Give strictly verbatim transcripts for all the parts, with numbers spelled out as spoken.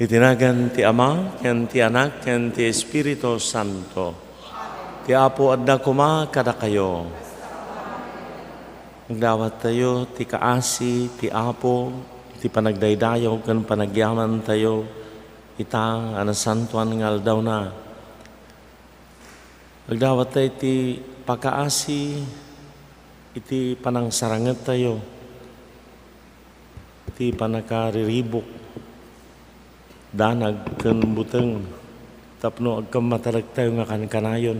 Iti nagan ti Ama, ken ti Anak, ken ti Espiritu Santo. Ti Apo adda koma kadakayo. Agdawattayo ti kaasi ti Apo, iti panagdaydayaw ken panagyamantayo, ita a nasantoan nga aldawna. Agdawattayo ti pakaasi iti panangsarangettayo, iti pannakariribuk, danag ken buteng, tapno agkammatalektayo nga kankanayon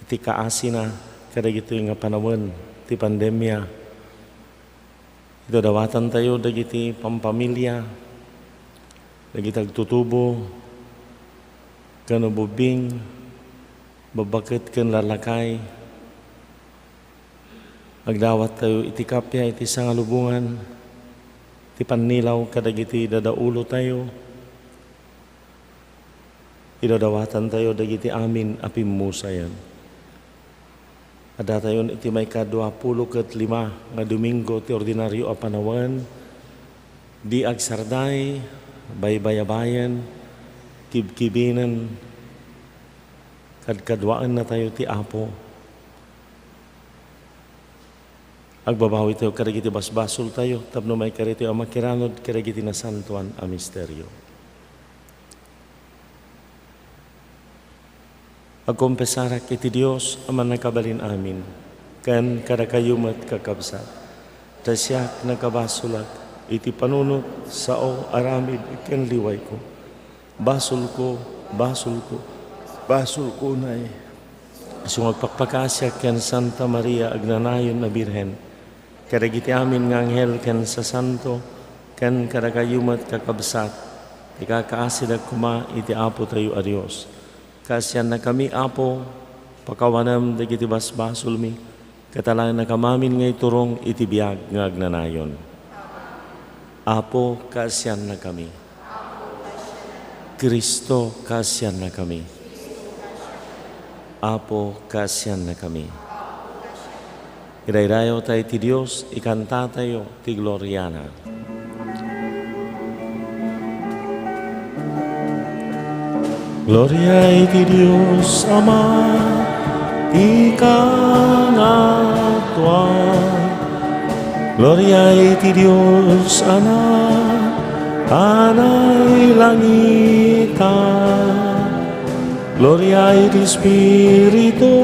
iti kaasina kadagitoy nga panawen ti pandemia. Idadawatantayo dagiti pampamilia, dagiti agtutubo ken ububbing, babbaket ken lallakay. Agdawattayo iti kappia iti sangalubongan ti pannilaw kadagiti dadaulutayo. Idadawatantayo dagiti amin a pimmusayan. Addatayon iti maikadua pulo ket lima nga Domingo ti ordinario a panawen, di agsarday, baybayabayan, kibkibinen, kadkaduaennatayo ti Apo. Agbabawitayo kadagiti basbasoltayo tapno maikaritayo a makiranod kadagiti nasantoan a misterio. Agkonfesarak iti Dios a Mannakabalin-amin, ken kadakayo met, kakabsat, ta siak nakabasolak iti panunot, sao, aramid, ken liwayko. Basolko, basolko, basolko unay. Isu nga agpakpakaasiak ken Santa Maria, agnanayon a Birhen, kadagiti amin nga anghel ken sasanto, ken kadakayo met, kakabsat, ti kakaasidak koma iti Apotayo a Dios. Kaasiannakami, Apo, pakawanem dagiti basbasolmi, ket alanakam amin nga iturong iti biag nga agnanayon. Apo, kaasiannakami. Cristo, kaasiannakami. Apo, kaasiannakami. Idaydayawtayo ti Dios, ikantatayo ti gloriana. Gloria iti Dios Ama, ti kangatuan. Gloria iti Dios Anak, a nailangitan. Gloria iti Espiritu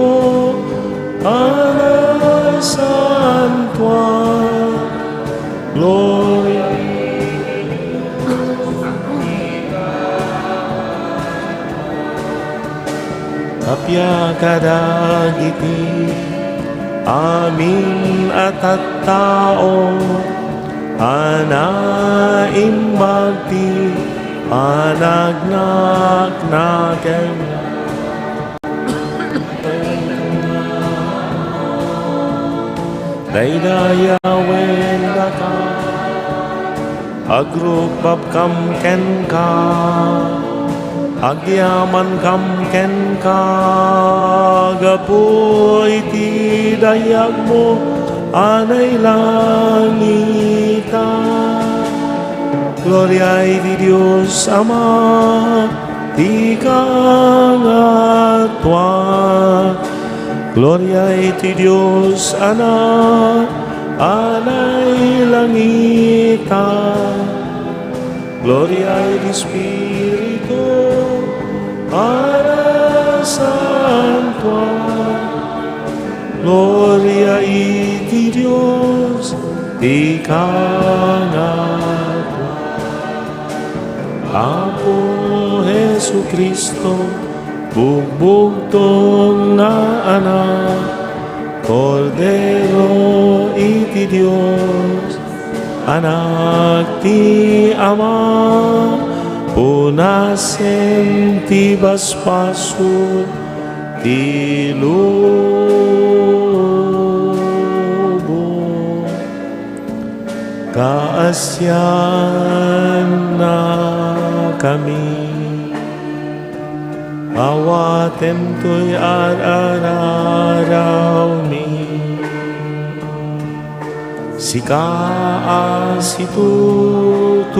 a nasantoan. Gloria iti Apo. Appiaka dagiti amin a tattao a naimbag ti panagnaknakem. Daydayawendaka, agrukbabkam kenka, agyamankam kenka, gapu iti dayagmo a nailangitan. Gloria iti Dios Ama, ti kangatuan. Gloria iti Dios Anak a nailangitan. Gloria iti Espiritu a nasantoan. Gloria iti Dios ti kangatuan. Apo Jesu-Cristo, bugbugtong nga Anak, Kordero iti Dios, Anak ti Ama, punasen ti basbasol ti lubong. Kaasiannakami. Awatem toy ar-ararawmi. Sika a situtugaw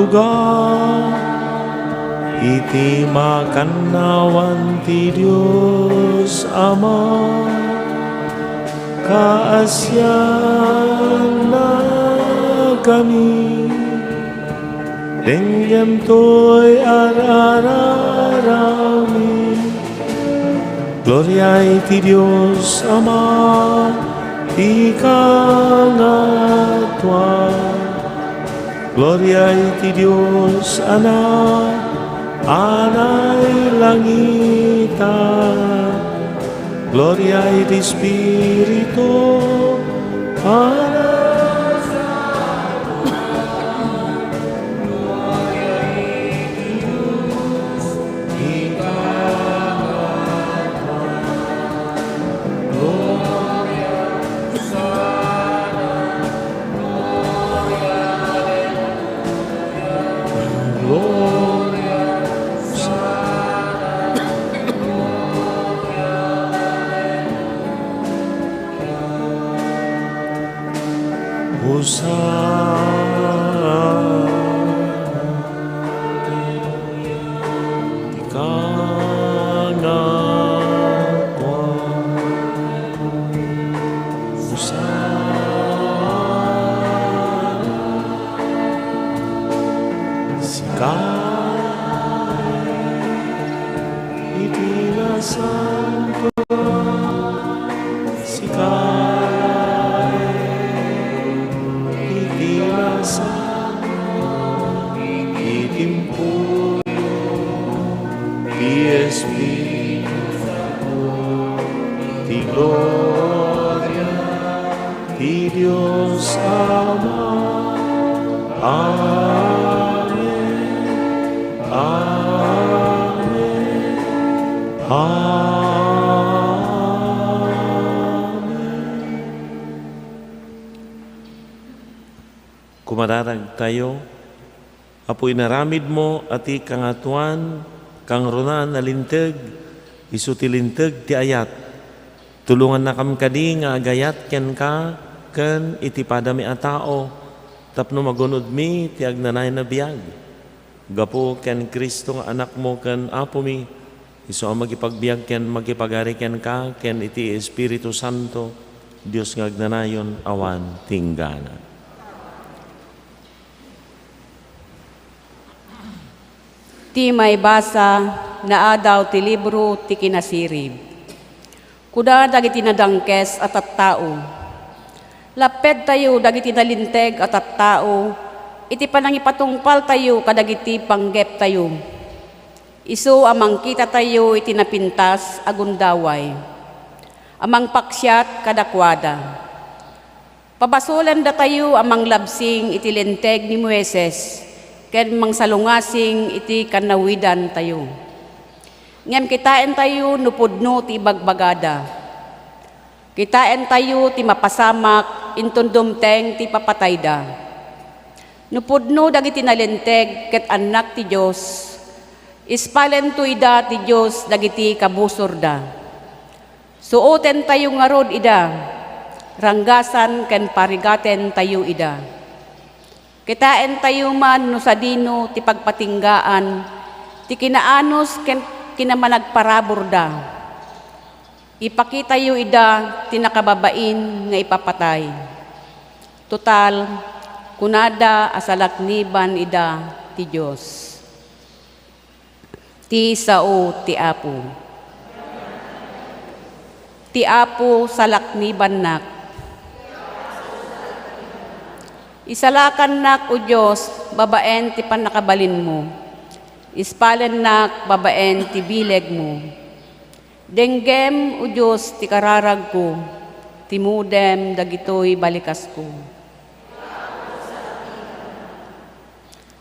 Iti makannawan ti Dios Ama, kaasiannakami, denggem toy ar-ararami. Gloria iti Dios Ama ti kangatoan. Gloria iti Dios a nailangita. Gloria iti Espiritu a Hosanna. Ti kangatoan. Hosanna. Sika iti nasantoan. Sika iti nasantoan. Iti impuyo ti Espiritu Santo, ti gloria ti Dios Ama. Amen. Amen. Amen. Kumararagtayo. Apo, inaramidmo a ti kangatoan, kangrunaan a linteg, isu ti linteg ti ayat. Tulongannakam kadi nga agayat kenka ken iti padami a tao tapno magunodmi ti agnanayon a biag. Gapu ken Cristo nga Anakmo ken Apomi, isu a mangipagbiag ken mangipagari kenka ken iti Espiritu Santo, Dios nga agnanayon awan ti inggana. Ti maibasa, naadaw ti libro ti Kinasirib. Kuna dagiti nadangkes a tattao, "Lappedtayo dagiti nalinteg a tattao iti panangipatungpaltayo kadagiti panggeptayo. Isu a mangkitatayo iti napintas a gundaway a mangpaksiat kadakuada." Pabasolendatayo a manglabsing iti Linteg ni Moises ken mangsalungasing iti kannawidantayo. Ngem kitaentayo no pudno ti ibagbagada. Kitaentayo ti mapasamak inton dumteng ti ipapatayda. No pudno dagiti nalinteg ket annak ti Dios, ispalento ida ti Dios dagiti kabusorda. Suotentayo ngarud ida, ranggasan ken parigatentayo ida. Kitaentayo man no sadino ti pagpatinggaan ti kinaanus ken kinamanagparaburda. Ipakitayo ida ti nakababain nga ipapatay. Total, kunada a salakniban ida ti Dios. Ti sao ti Apo. Ti Apo salaknibannak. Isalakannak, O Dios, babaen ti pannakabalinmo. Ispalennak babaen ti bilegmo. Denggem, O Dios, ti kararagko, timudem dagitoy balikasko.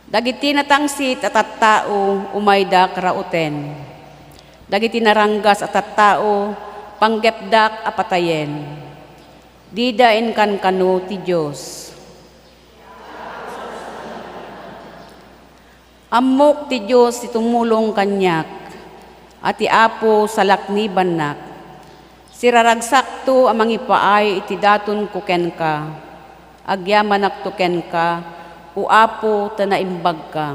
Dagiti natangsit a tattao, umaydak rauten. Dagiti naranggas a tattao, panggepdak a patayen. Dida inkankano ti Dios. Ammok ti Dios ti tumulong kaniak, a ti Apo salaknibannak. Siraragsakto a mangipaay iti datonko kenka. Agyamanakto kenka, O Apo, ta naimbagka.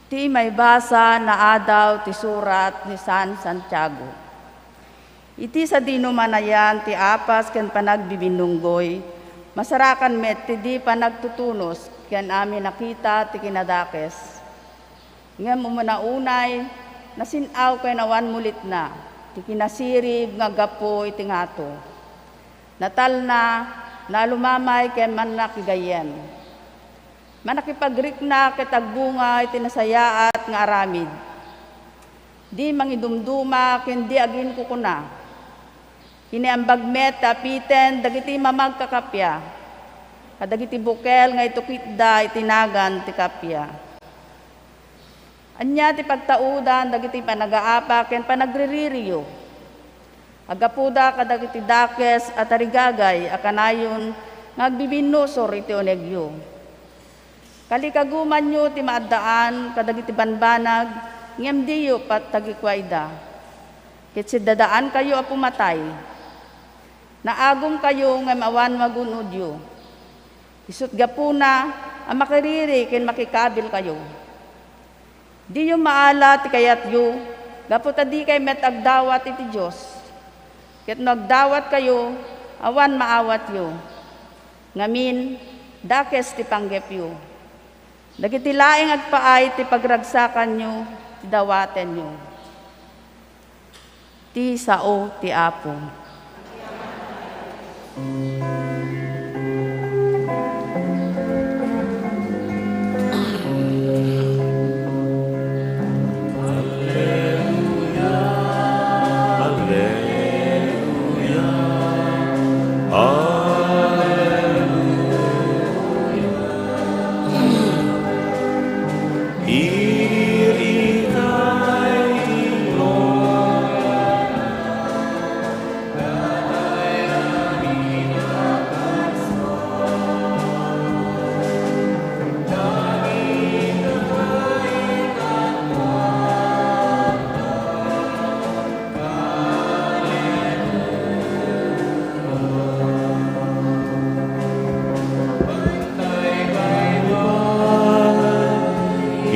Ti maibasa nga adaw ti surat ni San Santiago. Iti sadino man a yan ti apas ken panagbibinnunggoy, masarakan met ti di panagtutunos ken amin a kita ti kinadakes. Ngem umuna unay, nasin-aw ken awan mulitna ti kinasirib nga aggapu iti ngato. Natalna, nalumamay ken mannakigayyem. Mannakipagrikna ket agbunga iti nasayaat nga aramid. Di mangidumduma ken di aginkukuna. Kiniambag met ti apiten dagiti mamagkakappia, kadagiti bukel nga itukitda iti nagan ti kappia. Ania ti pagtaudan dagiti panagaapa ken panagriririyo? Aggapuda kadagiti dakes a tarigagay a kanayon nga agbibinnusor iti unegyo. Kalikagumanyo ti maaddaan kadagiti banbanag ngem diyo patagikuaida. Ket siddadaankayo a pumatay. Naagumkayo ngem awan magun-odyo. Isut' gapuna a makiriri ken makikabilkayo. Diyo maala ti kayatyo gapu ta dikay met agdawat iti Dios. Ket no agdawatkayo, awan maawatyo. Ngamin, dakes ti panggepyo. Dagiti laeng agpaay ti pagragsakanyo ti dawatenyo. Ti sao ti Apo. Alleluia. Alleluia. Iri itay ti gloria.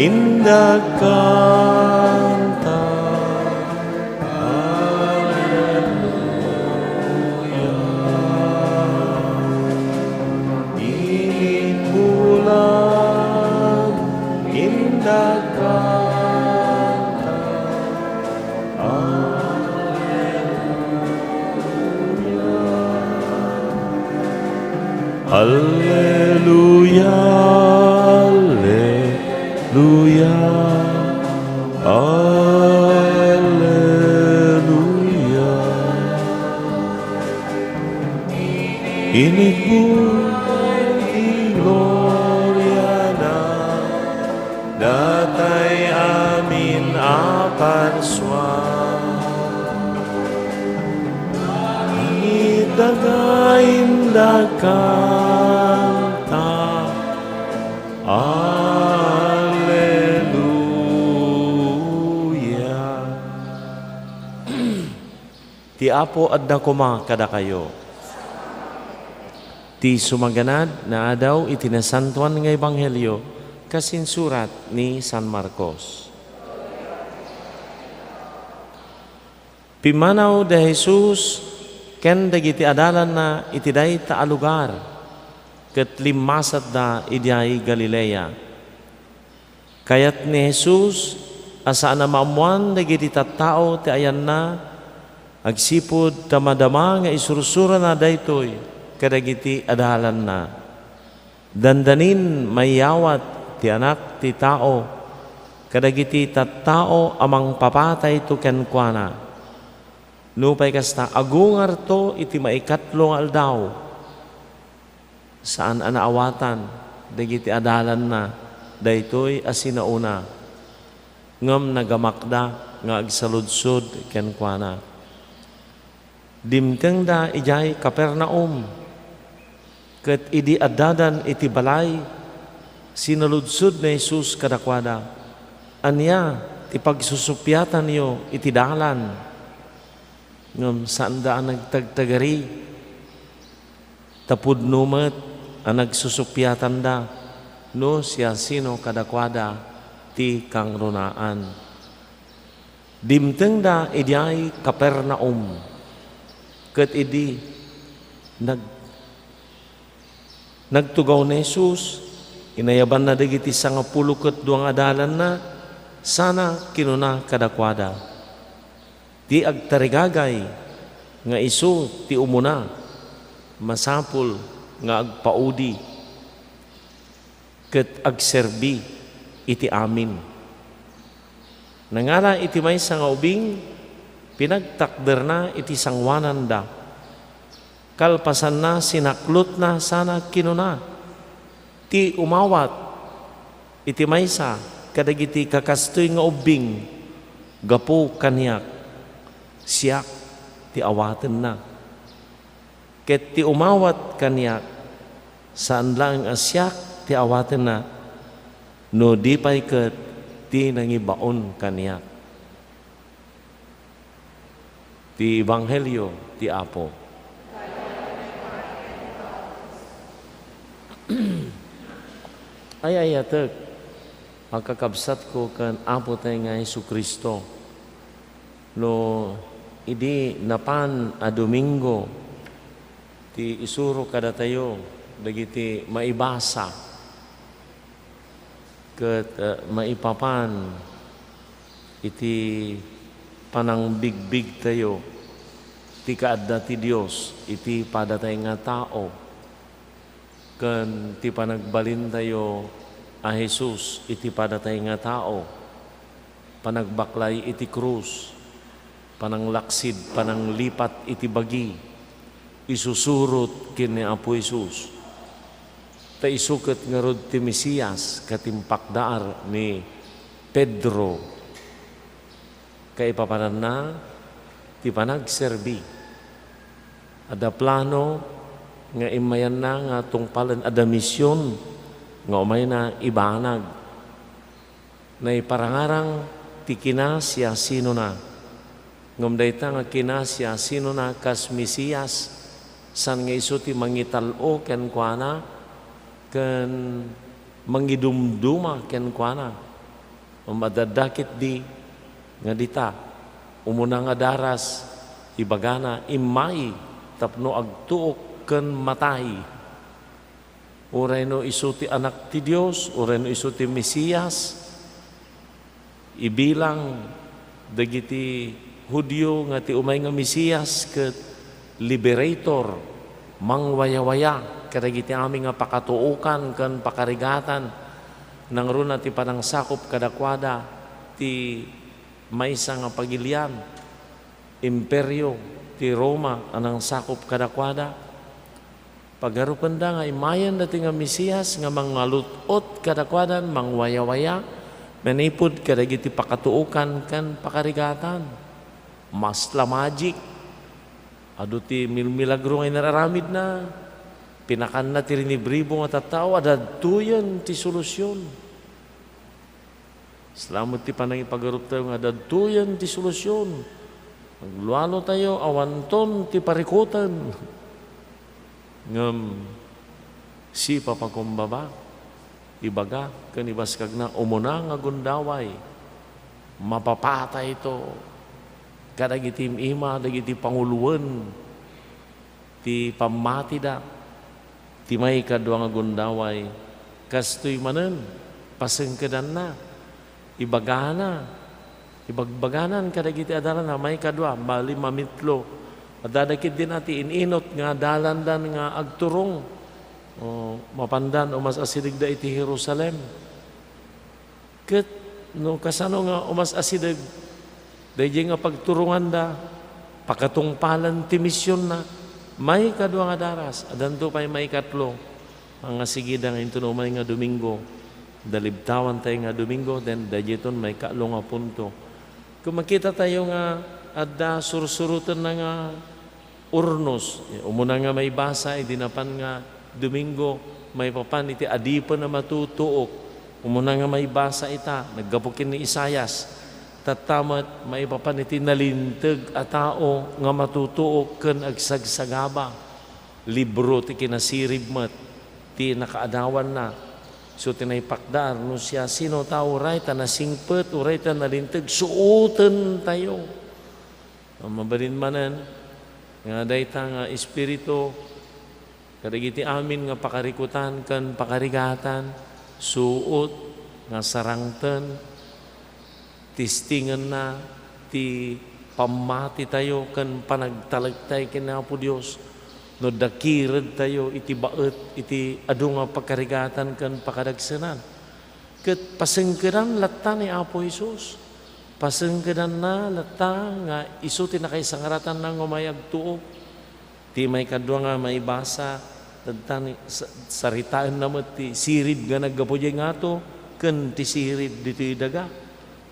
Indak kanta. Alleluia. Init bulan, indak kanta. Alleluia. Alleluia, alleluia, alleluia. Inibun ti gloriana, datay amin a parsua. Ita nga indak kanta. Alleluia. Ti Apo adda koma kadakayo. Ti sumaganad nga adaw iti nasantoan nga ebanghelio kas insurat ni San Marcos. Pimmanaw da Jesus ken dagiti adalanna iti dayta a lugar, ket limmasatda idiay Galilea. Kayat ni Jesus a saan a maammoan dagiti tattao ti ayanna agsipud ta madama nga isursurana daytoy kadagiti adalanna. Dandanin mayawat ti Anak ti Tao kadagiti tattao a mangpapatayto kenkuana. Nupay kasta, agungarto iti maikatlo nga aldaw. Saan a naawatan dagiti adalanna daytoy a sinaona, ngem nagamakda nga agsaludsod kenkuana. Dimtengda idiay Capernaum, ket idi addadan iti balay, sinaludsod ni Jesus kadakuada, "Ania ti pagsusuppiatanyo iti dalan?" Ngem saanda a nagtagtagari, ta pudno met a nagsusuppiatanda no siasino kadakuada ti ti kangrunaan. Dimtengda idiay Capernaum, ket idi nag-, nagtugaw ni Jesus, inayabanna dagiti sangapulo ket dua nga adalanna, sana kinuna kadakuada, "Ti agtarigagay nga isu ti umuna, masapul nga agpaudi ket agserbi iti amin." Nangala iti maysa nga ubing, pinagtakderna iti sangoananda. Kalpasanna, sinaklotna sana kinuna, "Ti umawat iti maysa kadagiti kakastoy nga ubbing gapu kaniak, siak ti awatenna. Ket ti umawat kaniak, saan laeng a siak ti awatenna, no di pay ket ti nangibaon kaniak." Ti Ebanghelio ti Apo. Ay-ayatek a kakabsatko ken Apo tay nga Jesu-Cristo, no idi napan a Domingo ti isuro kadatayo dagiti maibasa ket, eh, maipapan iti panangbigbigtayo ti kaadda ti Dios iti padatay nga tao, ken ti panagbalintayo a Jesus iti padatay nga tao, panagbaklay iti krus, pananglaksid, pananglipat iti bagi, isusurot ken ni Apo Jesus. Ta isu ket ngarud ti Mesias ket impakdaar ni Pedro. Kaipapananna ti panagserbi. Adda plano nga immayanna nga tungpalen, adda mision nga umayna ibanag. Naiparangarang ti kinasiasinona. Ngem dayta nga kinasiasinona kas Mesias, saan nga isu ti mangital-o kenkuana ken mangidumduma kenkuana. Ngem adda ketdi nga dita, umuna nga daras, ibagana, "Immay tapno agtuok ken matay." Uray no isu ti Anak ti Dios, uray no isu ti Mesias, ibilang dagiti Judio nga ti umay nga Mesias ket liberator, mangwayawaya kadagiti amin nga pakatuokan ken pakarigatan, nangruna ti panangsakup kadakuada ti maysa nga pagilian, imperio ti Roma a nangsakop kadakuada. Pagarupenda nga immayen daytoy nga Mesias nga mangalut-ot kadakuadan, mangwayawaya manipud kadagiti pakatuokan ken pakarigatan. Masla magic. Adu ti milmilagro nga inararamidna. Pinakanna ti rinibribo nga tattao, adda daytoyen ti solusion. Salamat ti panangipagaruptayo nga adda daytoyen ti solusion. Aglualotayo, awanton ti parikoten. Ngem sipapakumbaba, ibaga ken ibaskagna, umuna nga gundaway, mapapatayto kadagiti im-ima dagiti panguloen ti pammatida. Ti maikadua nga gundaway, kastoy manen, pasengkedanna, ibagana, ibagbaganan kadagiti adalanna. Maikadua, bali mamitlo. Adda ketdin ti in-inut nga adalandan nga agturong. O, mapandan umas-asidegda iti Jerusalem. Ket no kasano nga umas-asideg daydiay nga pagturonganda, pakatungpalan ti misionna, maikadua nga daras, addanto pay maikatlo, nga sigida nga inton umay nga Domingo, dalibtawantayo nga Domingo, then daydiayton maikatlo nga punto. Kung makitatayo nga adda sursurotenna nga urnos. Umuna nga maibasa idi napan nga Domingo, maipapan iti adipen a matutuok. Umuna nga maibasa ita, naggapu ken ni Isaias. Tatta met, maipapan iti nalinteg a tao nga matutuok ken agsagsagaba. Libro ti kinasirib met ti nakaadawanna. So, ti naipakdaar no siasino ta uray ta nasingpet, uray ta nalinteg, suotentayo. Mabalin manen nga dayta nga Espiritu kadagiti amin nga pakarikutan ken pakarigatan, suot nga sarangten, testingenna ti pammatitayo ken panagtalektayo ken Apo Dios no dakiredtayo iti baet iti adu nga pakarigatan ken pakadagsenan. Ket pasengkedan latta ni Apo Jesus. Pasengkedanna latta nga isu ti nakaisangaratanna nga umay agtuok. Ti maikadua nga maibasa, dadtan, sa-, saritaenna met ti sirib nga naggapu diay ngato ken ti sirib ditoy daga.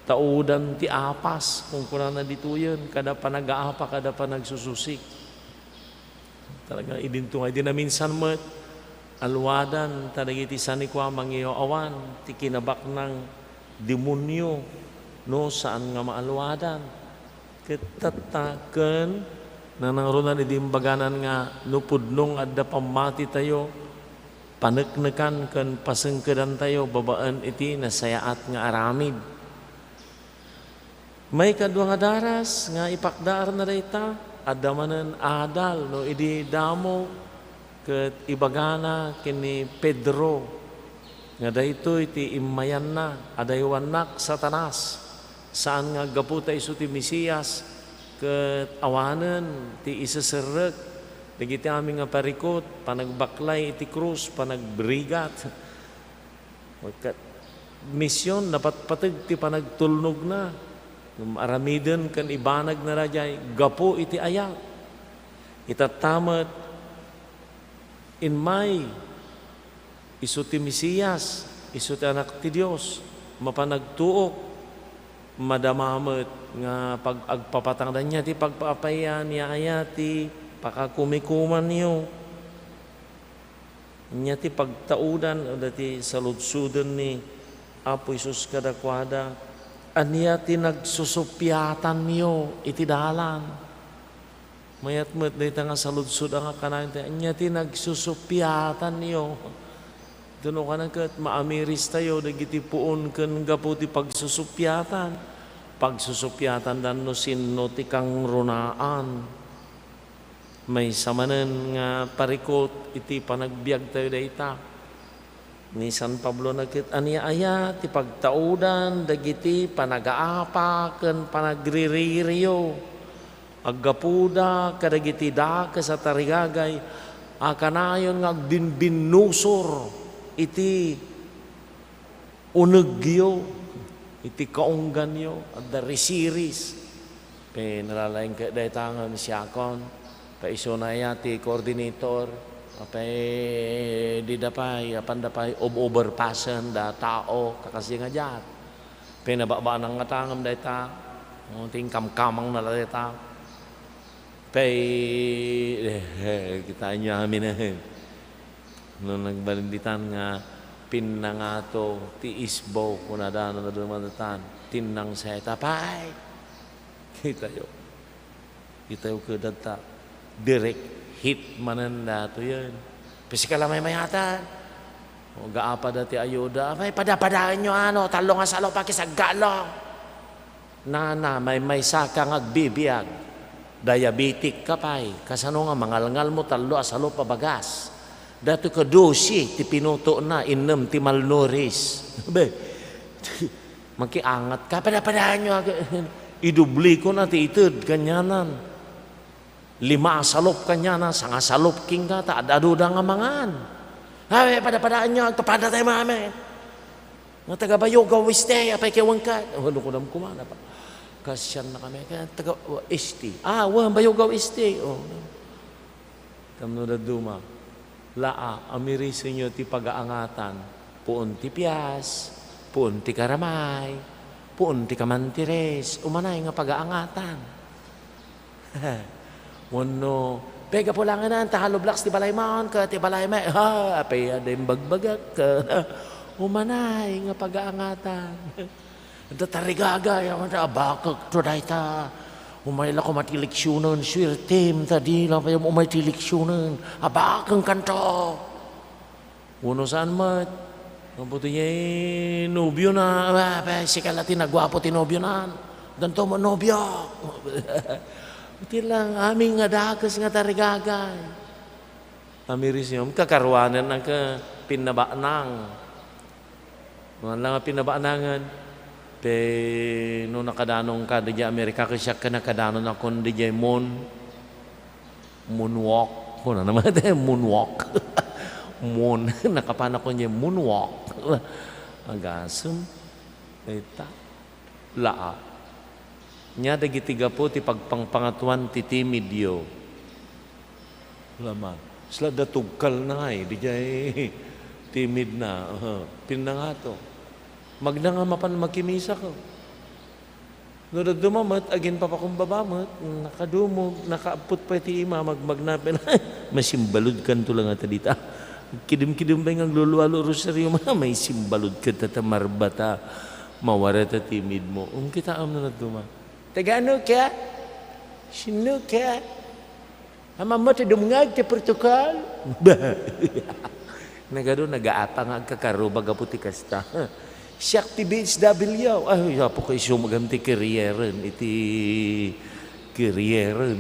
Taudan ti apas, kunkunana ditoyen, kada panagaapa, kada panagsususik. Talaga, idinto nga idi naminsan met, aluadan ta dagiti sanikua mangiyo-awan ti kinabaknang demonio, no, saan nga maaluadan. Ket tatta ken nanangruna idi imbaganan nga no pudno nga adda pammatitayo, paneknekan ken pasengkedantayo babaen iti nasayaat nga aramid. Maikadua nga daras nga ipakdaarna dayta, adda manen adal no idi damo ket ibagana ken ni Pedro nga daytoy ti immayanna, "Adaywannak, Satanas! Saan nga aggapu ta isu ti Mesias ket awanen ti iseserrek dagiti amin nga parikut, panagbaklay iti krus, panagbrigat." Ket mision, napatpateg ti panagtulnogna. Ngem aramiden ken ibanagna daydiay gapu iti ayat. Itatta met, immay, isu ti Mesias, isu ti Anak ti Dios, mapan agtuok, madama met nga pag-, agpapatangdan niya ti pagpapaian, ania aya ti pakakumikumanyo. Ania ti pagtaudan, dati saludsoden ni Apo Jesus kadakuada, "Ania ti nagsusupiatanyo iti dalan?" Mayat met dayta nga saludsod a nga kanayon ti, "Ania ti nagsusupiatanyo?" Ito no kanan ket maamiristayo dagiti puon ken gapu ti pagsusupiatan. Pagsusupiatan dan no sinno ti kangrunaan. Maysa manen nga parikut iti panagbiagtayo dayta. Ni San Pablo na ket, "Ania aya ti pagtaudan dagiti panagaapa ken panagriririyo? Aggapuda kadagiti dakes a tarigagay a kanayon nga agbinbinnusor iti unegyo, iti kaungganyo, adda risiris." Pay nalalaing ket dayta ngem siakon, pay isuna aya ti coordinator, pay dida pay, apanda pay ob-, overpassen da tao, kakasi nga diak. Pay nababanang nga tangem dayta, no, ti inkamkamangna la dayta. Pay, eh, kitaenyo amin, eh. No nagbalinditan nga pinnangato ti isbo, kunada, no, nadumadatan, tinnang sa ita pay. Kitayo. Kitayo, kedatta. Direct hit manen datoyen. Pisikala maymayatan. O, gaapada ti ayuda. Apay, padapadaenyo, ano, tallo nga salop a kisaggalong. Nana, maymaysa ka nga agbibiag. Diabetic ka pay. Kasano nga mangalngal mo tallo a salop a bagas? Datoy ka dose ti pinutona, innem ti malnourished. Be, makiangat ka. Padapadaenyo, ag-, idubli ko na ti ited, kanyanan. Lima a salop kaniana, sanga salop kenka, ta ad-aduda nga mangan. Ay, padapadaenyo, agpapadatayo manen. Nga taga Bayugaw Este, apay kewenka? Ano ko nam kumana pa? Kasian na kami, kaya taga, oh, Este. Ah, wa, Bayugaw Este. Oh. Tapno dadduma. Laa, amirisenyo ti pagaangatan. Puon ti pias, puon ti karamay, puon ti kamantiris, umanay nga pagaangatan. Wenno, pay gapu langen ta hollow blocks ti balaymo, ket ti balaymi, ha, apay a di imbagbagak, umanay nga pagaangatan. Ita tarigagay, awan ta abakek to dayta. Umay la koma ti leksionen, suertem, ta di la pay umay ti leksionen. Abakenkanto. Wenno saan met, Mabuti jay nobio na, ah, pe, sika la ti naguapo ti nobio na. Danto mo nobio. Ti lang, amin nga dakes nga tarigagay. Amiris yun, kakaruanan ang ka-, pinnabanang. Wan lang nga pinnabanangan. Pe, no nakadanong ka, di Amerika, kasi siya ka nakadanon akon, di jay mon. Moonwalk. Kuna naman tayo, moonwalk. Moon. Nakapanak ko niya, moonwalk. Agasem. Ita. Laa. Nya dagiti gapu ti pagpangpangatuan ti timidyo. Laman. Sila datugkal na ay, di jay timid na. Aha. Pinnangato. Magna nga mapan makimisako. No dadduma met, agin papakumbaba met, nakadumog, nakaabpot pay ti ima, magmagnapen. Masimbalud kanto lang ata dita. Kidem-kidem pay nga aglulualo rosaryo, ma-, maisimbalud ka tata marbata. Mawara ta timid mo. Um, kitaem no dadduma. Taga ano ka? Sino ka? Ammom ti dumngeg ti protocol? Nagadu, nagaapa nga agkakarubag gapu ti kasta. Siak ti B H W. Ay, apo ko, isu magam ti careeren, iti careeren.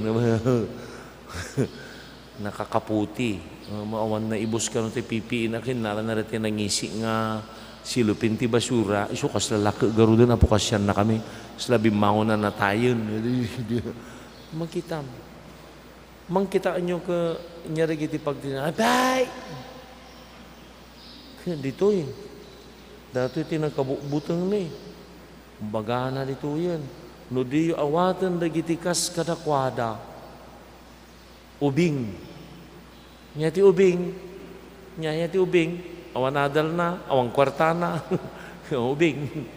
Nakakaputi. Um, awan naibus kano ti pipiin a kinnala na ti nangisi nga silupin ti basura. Isu kas lalaki garuden, apo, kasian na kami. Sila bimmangon na natayen. Makitam. Mangkitaenyo ka, inya dagiti pagtina-, "Abay! Ken ditoy, datoy ti nakabutbuteng ni." Bagana ditoyen. No diyo awaten dagiti kas kadakuada, ubing. Nya ti ubing, nya, nya ti ubing, awan adalna, awan kuartana, ubing.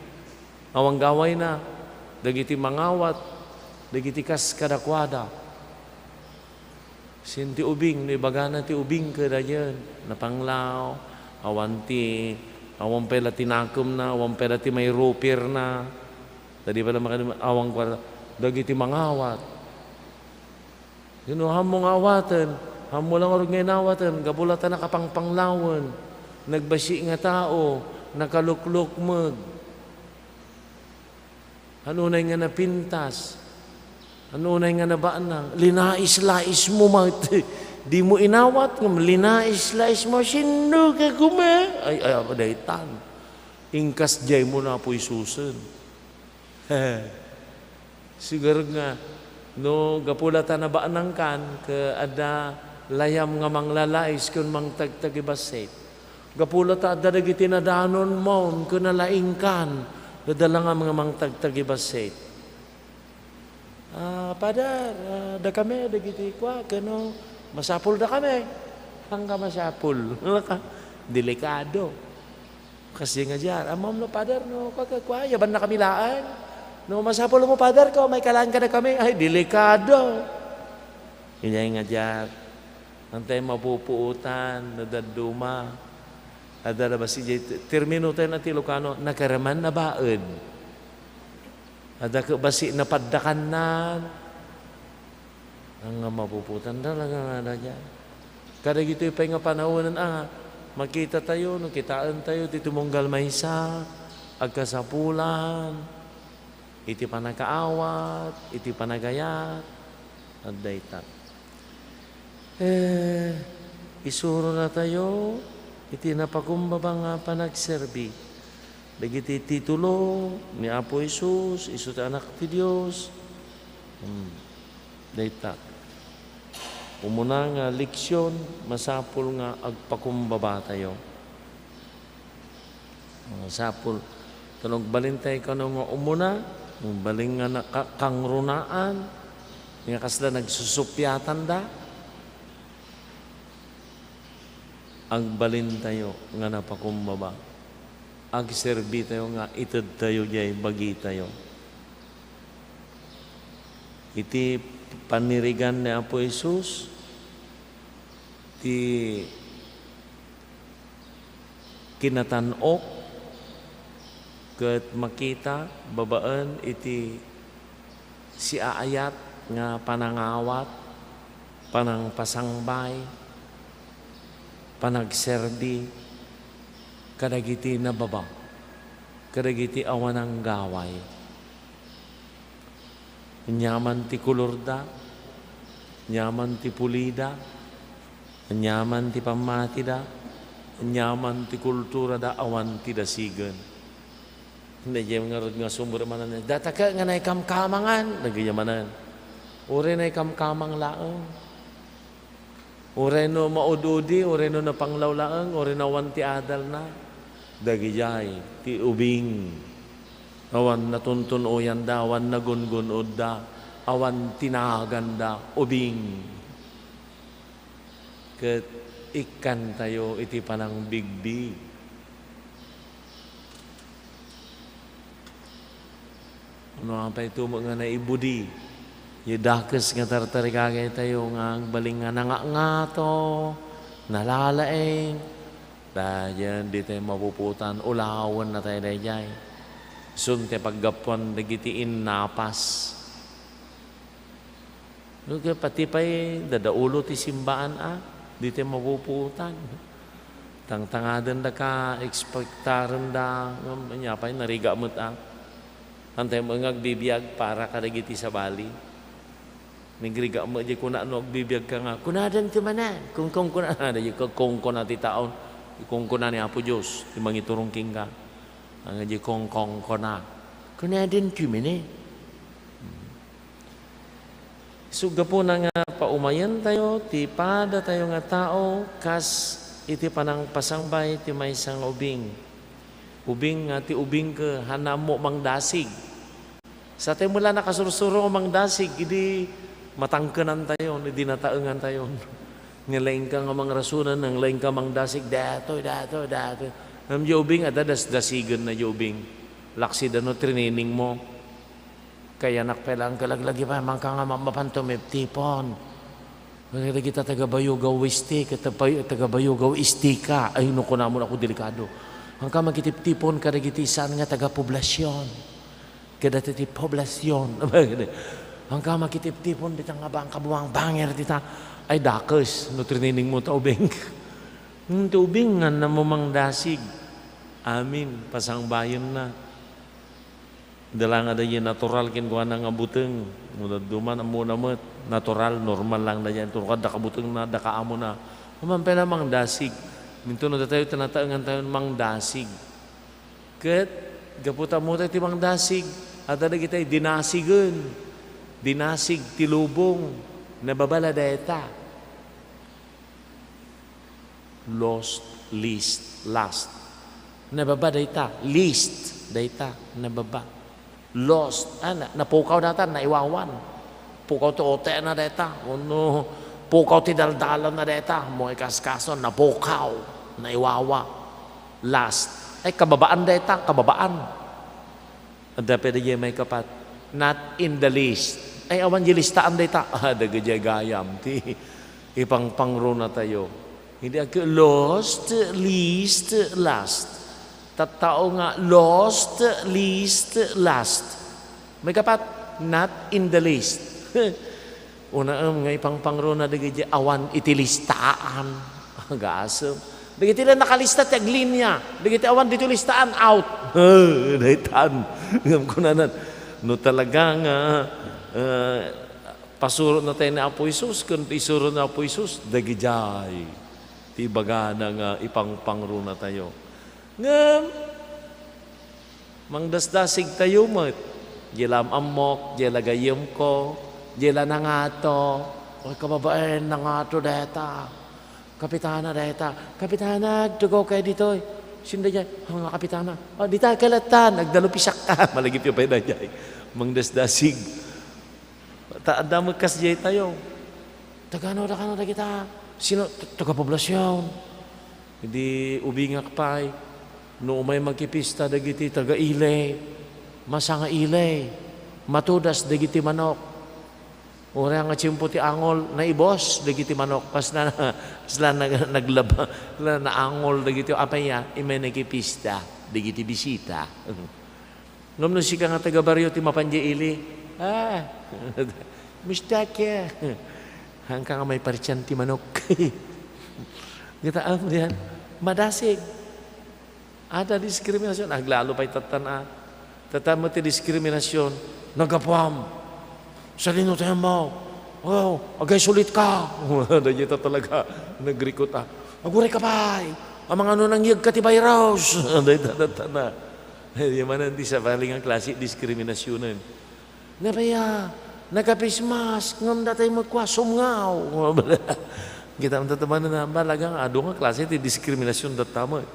Awan gawayna, dagiti mangawat, dagiti kas kadakuada. Sin ti ubing, no ibagana ti ubing kadayen, napanglaw, awan ti, awan pay la ti nakemna, awan pay la ti mairupirna. Ta di pay la makadi-, awan kuarta, dagiti mangawat. Sino, hammo nga awaten, hammo la ngarud nga inawaten, gapu la ta nakapangpanglawen, nagbasi nga tao, nakaluklukmeg. Hanunay nga napintas, hanunay nga nabanang, linais-laismo met. Dimo inawat, ngem linais-laismo, "Sino ka kuma?" Ay, ay, apo, daytan. Inkasdiaymo na, Apo Jesusen. Sigarud nga, no, gapu la ta nabanangkan, ket adda layam nga manglalais ken mangtagtagibassit. Gapu la ta adda dagiti nadanonmo ken nalaingkan, adda la nga mangtagtagibassit. "Ah, Father, ah, dakami dagiti kua, ken no, masapul dakami." Saan ka masapul? Delikado. Kasdi nga diar, "Ammom no, Father, no, kua, kua, kua, yabannakami laeng. No masapulmo, Father, ko, maikalaen kadakami." Ay, delikado. Idiay nga diar, antay mapupuotan, no dadduma. Adda la basi diay t-, termino tayo na ti Ilocano, nakaraman na baen. Adda ket basi napaddakannan. Nga mapuputan talaga nga adda diay. Kadagitoy pay nga panawen a makita tayo, no kitaen tayo ti tumunggal maysa, agkasapulan, iti panakaawat, iti panagayat, adda ita. Eh, isurona tayo iti napakumbaba nga panagserbi. Dagiti titulo ni Apo Jesus, isu ti Anak ti Dios. Hmm. Dayta. Umuna nga leksion, masapul nga agpakumbaba tayo. Masapul. Ta no agbalin tayo kano nga umuna, agbalin nga naka-, kangrunaan, nga kasla nagsusupiatan da, agbalin tayo nga napakumbaba. Agserbi tayo nga ited tayo diay bagi tayo. Iti panirigan ni Apo Jesus, ti kinatan-ok ket makita babaen iti siaayat nga panangawat, panangpasangbay, panagserbi, kadagiti nababa, kadagiti awan anggaway. Aniaman ti kolorda, aniaman ti pulida, aniaman ti pammatida, aniaman ti kulturada, awan ti dasigen. Daydiay ngarud nga sumrek manen, "Datake nga naikamkamangan," dagiti manen. Uray naikamkamang laeng. Uray no maud-udi, uray no napanglaw laeng, uray no awan ti adalna. Dagidiay ti ubing. Awan natuntun-oyanda, awan nagungun-odda, awan ti naaganda, ubing. Ket ikkantayo iti panangbigbi. No apay to met nga naibudi, ya dakes nga tartarigagaytayo nga agbalin nga nangangato, nalalaing, daydiayen ditay mapupuotan, ulawennatay daydiay. Isun ti paggapuan dagiti innapas. No, ket pati pay dadaulo ti simbaan a, ditay mapupuotan. Tangtangadendaka, ekspektarenda, ngem ania pay, narigat met a. Antay met nga agbibiag para kadagiti sabali. Nagrigat met diay kuna no agbibiagka nga, "Kunaden ti manen, kungkung kuna." Daydiay kungkuna ti taon, ikungkuna ni Apo Dios, ti mangiturong kenka. Nga diay kungkungkuna, "Kunaden ti manen." So, gapuna nga paumayentayo ti padatayo nga tao kas iti panangpasangbay ti maysa nga ubing. Ubing nga ti ubing ket haanna ammo mangdasig. Sa tayo met la nakasursuro nga mangdasig, idi matangkenantayon, idi nataengantayon. Nga laingka nga mangrasonan, nga laingka mangdasig, daytoy, daytoy, daytoy. Ngem diay ubing, adda dasdasigenna diay ubing. Laksida no training mo. Kayanak pay laeng kalaglagi pay, mangka nga ma-, mapan tumiptipon. Kadagita taga Bayugaw Weste, ket taga Bayugaw Estika. Ay, no kunamon a, delikado. Mangka makitiptipon kadagiti saan nga taga poblasion. Kadagiti poblasion. Mangka makitiptipon dita nga bang-, kabuang banger dita. Ay, dakes, no training mo ta ubing. Hmm, ti ubing nga haanna ammo mangdasig. Amin, pasangbayenna. Adda la nga daydiay natural kenkuana nga buteng. No dadduma, ammona met, natural, normal laeng daydiay. Ket no adda kabutengna, adda kaamona. Amangan pay la mangdasig. Minto no datayo, ti nataengantayon mangdasig. Ket, gapu ta ammotayo ti mangdasig, adda dagiti dinasigen. Dinasig ti lubong. Nababa la dayta. Lost, least, last. Nababa dayta, least dayta, nababa. Lost, ah, na-, napukaw dayta, naiwawan. Pukaw ti O T na dayta, wenno pukaw ti daldalanna dayta, mo ikaskaso, napukaw, naiwawa. Last. Ay, kababaan dayta, kababaan. Adda pay daydiay maikapat, not in the list. Ay, awan diay listaan dayta. Ah, dagiti gayam ti ipangpangrunatayo. Idi agki-, lost, least, last. Tattao nga lost, least, last. Maikapat, not in the list. Unaem nga ipangpangruna dagiti awan iti listaan. Agasem. Dagiti la nakalista ti aglinia. Dagiti awan ditoy listaan, out. Daytan. Ngem kunana, no talaga nga, eh, pasurotnatayo ni Apo Jesus, ken isurot ni Apo Jesus, dagidiay ti ibagana nga ipangpangrunatayo. Ngem, mangdasdasigtayo met. Diay la am-ammok, diay la gayyemko, diay la nangato. Oy, kababain, nangato dayta. Kapitana dayta. Kapitana, agtugaw kay ditoy. Sino daydiay? Nga kapitana. O, dita kay lattan. Agdalupisak. Malagipyo pay daydiay. Mangdasdasig. Ta adda met kasdiay tayo. Tagano, tagano dagita? Sino? T-, taga-poblasion. Idi ubingak pay, no umay makipista dagiti taga-Ile, masanga-Ile, matudas dagiti manok. Uray nga tiempo ti angol, naibos dagiti manok. Kasla, kasla nag-, naglaba, kasla naangol dagiti, apay a, immay nakipista dagiti bisita. Ngem no sika nga taga-barrio ti mapan diay ili, ah, mustake. Haanka nga maipartian ti manok. Gitaam diay, madasig. Ada diskriminasyon, aglalo pay tattan a. Tattan met ti diskriminasyon, naggapuam. Salino tayo mo? Oh, agay sulit ka. Dayta talaga, nagrikot a. Aguray ka pay. Amangano nangyeg ka ti virus. Dayta tattan a. Di manen ti sabali nga klase diskriminasyonen. Nabaya, nagka-face mask, ngem datay met kua, sumngaw. Kita mo tattaman na, balaga nga adu nga klase ti diskriminasyon tatta met.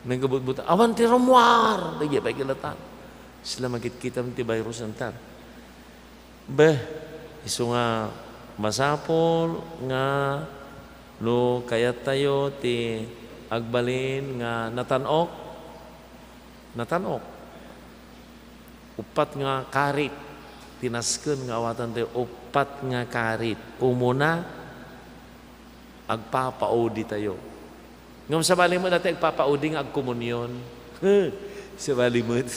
Nagkabutbut, awan ti rummuar, dagiti pay kalatan. Sila makitkitam ti virus antan. Beh, isu nga masapul nga no kayattayo ti agbalin nga natan-ok, natan-ok. Uppat nga karit ti nasken nga awatantayo, uppat nga karit. Umuna, agpapauditayo. Ngem sabali met dati agpapaudi nga agkomunion. Sabali met.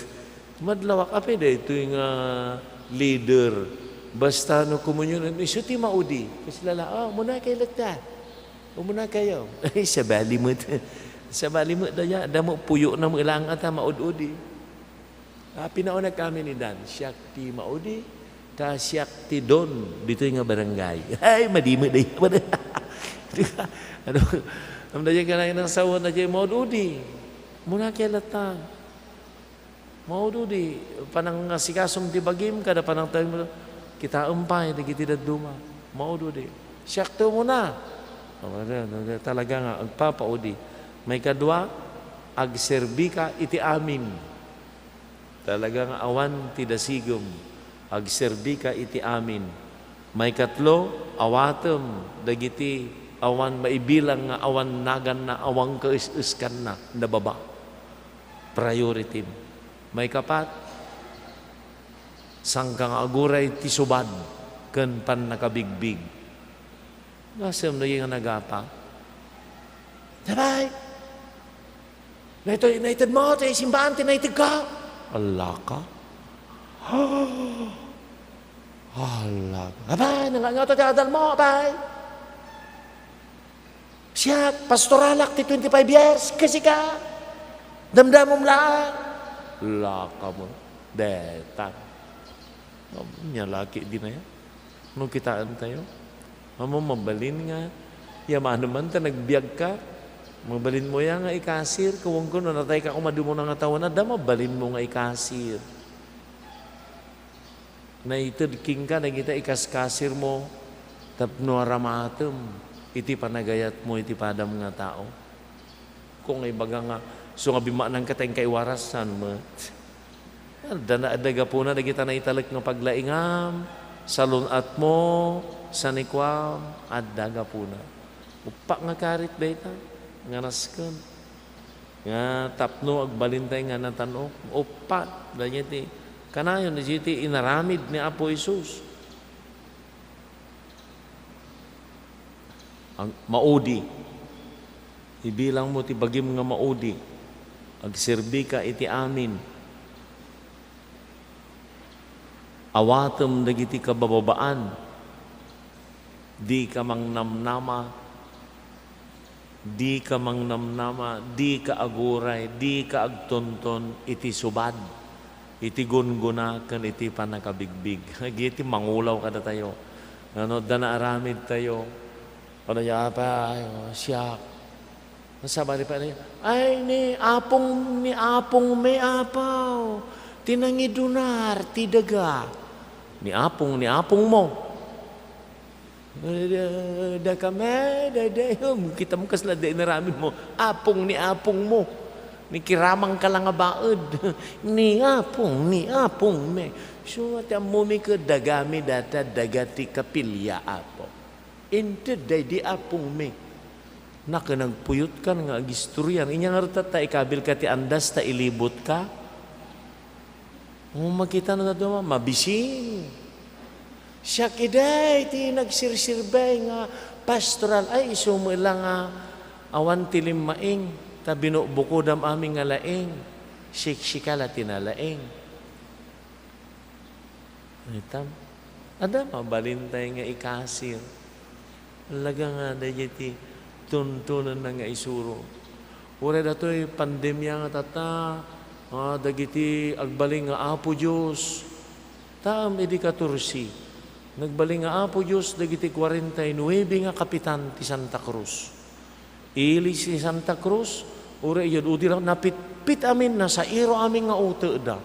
Madlawak, apay daytoy nga leader? Basta no komunion, isu ti maudi. Kasla la, "Oh, umuna kayo latta. Umuna kayo." Ay, sabali met. Sabali met daya. Damo puyo na met lang ata maud-udi. Ah, pinaunag kami ni Dan, siak ti maudi, ta siak ti don ditoy nga barangay. Ay, madi met dayta. Ano, amda diay kanay nang sawen na diay maud-udi. Umuna kayo latta. Maud-udi, panangasigasum ti bagim, kada panangtawim, kitaem pay, dagiti dadduma. Maud-udi. Siak ti umuna. Talaga nga, agpapaudi. Maikadua, agserbika iti amin. Talaga nga awan ti dasigem, agserbika iti amin. Maikatlo, awatem dagiti awan maibilang nga awan naganna, awan kaes-eskanna, nababa. Priority. Maikapat, sangka nga aguray ti subad ken pannakabigbig. Nasem no nga nagapa. Sabay! Naited, naited mo, ti simbaan, ti naited ka. Ala ka. Ala ka. Abay, nang-, nga to ti adal mo, abay. Siak, pastoralak ti twenty-five years, kasi ka. Damdamom lang. Ala ka mo. Deta. Nya laki di na yan. No kitaentayo, amo mabalin nga, ya manuman ta nagbiagka, mabalinmo ya nga ikasir, ken no natayka koma dimo nga tawen, adda mabalinmo nga ikasir. Naited kenka dagita ikaskasirmo tapno aramatem iti panagayatmo iti padam nga tao. Ko nga ibaga nga, isu nga bimmaknangka ta inka iwarasan met. Adda na, adda gapuna dagita naitalek nga paglaingam, salun-atmo, sanikuam, adda gapuna. Uppat nga karit dayta, nga nasken. Nga tapno agbalintay nga natan-ok, uppat, dagiti kanayon, dagiti inaramid ni Apo Jesus. Ang maudi. Ibilangmo ti bagim nga maudi. Agserbika iti amin. Awatem dagiti kabababaan. Dika mangnamnama. Dika mangnamnama, dika aguray, dika agtonton iti subad, iti gunggona, ken iti pannakabigbig. Iti mangulaw kadatayo. Ngano, adda naaramidtayo. Ano ya, Apay, o, siak. Nasabali pa niya, "Ay, ni apong, ni apong may apaw. Ti nangidunar, ti daga." Ni apong, ni apong mo. Eh, da-, dakami, daydiay, um, kita mo kasla da inaramid mo. Apong ni apong mo. Ni kiramang ka lang nga baed. Ni apong, ni apong me. So, ti ammo mi ket dagami data, daga ti kapilya, Apo. Inted daydi apong me. Naka nagpuyot kan nga agistorian. Inya nga rutatta, ikabil ka ti andas ta ilibot ka. Mo makita na duma, mabisin. Siak iday ti nagsirsirbay nga pastoral. Ay, isu met la nga awan ti limmaing, ta binubukodam amin nga laing. Siksika la ti nalaing. Itam, adda mabalintay nga ikasir. Laga nga dayjay ti tuntunenna nga isuro. Uray datoy pandemia nga tatta, ah, dagiti agbalin nga Apo Dios. Taem idi katorse, nagbalin nga Apo Dios dagiti kuarenta y nuebe nga kapitan ti Santa Cruz. Ili ti Santa Cruz, uray iyad udi la, napitpit amin, nasairo amin nga uteeda.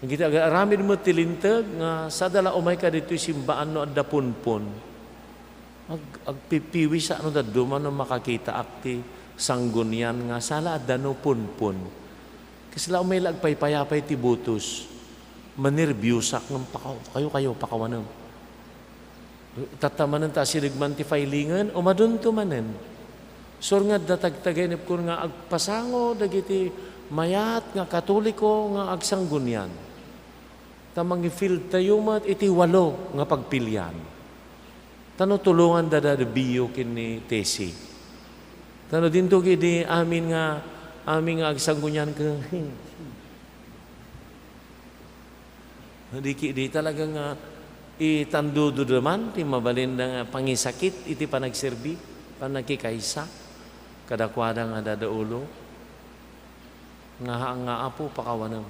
Dagiti aga-aramid met ti linteg nga sada la umay kaditoy simbaan no adda punpon. Ag-, agpipiwis a no dadduma no makakitaak ti sanggunian nga sala adda no punpon. Kasla umay la agpaypayapay ti butos. Manerbiosak ngem pakaw-, kayo, kayo, pakawanem. Tatta manen ta asideg man ti failingen, umadunto manen. Surngadda tagtagayepkon nga agpasango dagiti mayat nga Katoliko nga agsanggunian. Ta mangi-field tayo met iti walo nga pagpilian. Ta no tulonganda da Bio ken ni Tessie. Ta no dinto idi amin nga, amin nga agsanggunian ken Di ki-, di talaga nga itandudo da man ti mabalin da nga pangisakit iti panagserbi, panagkikaysa, kadakuada nga adda ulo. Nga, nga Apo, pakawanem.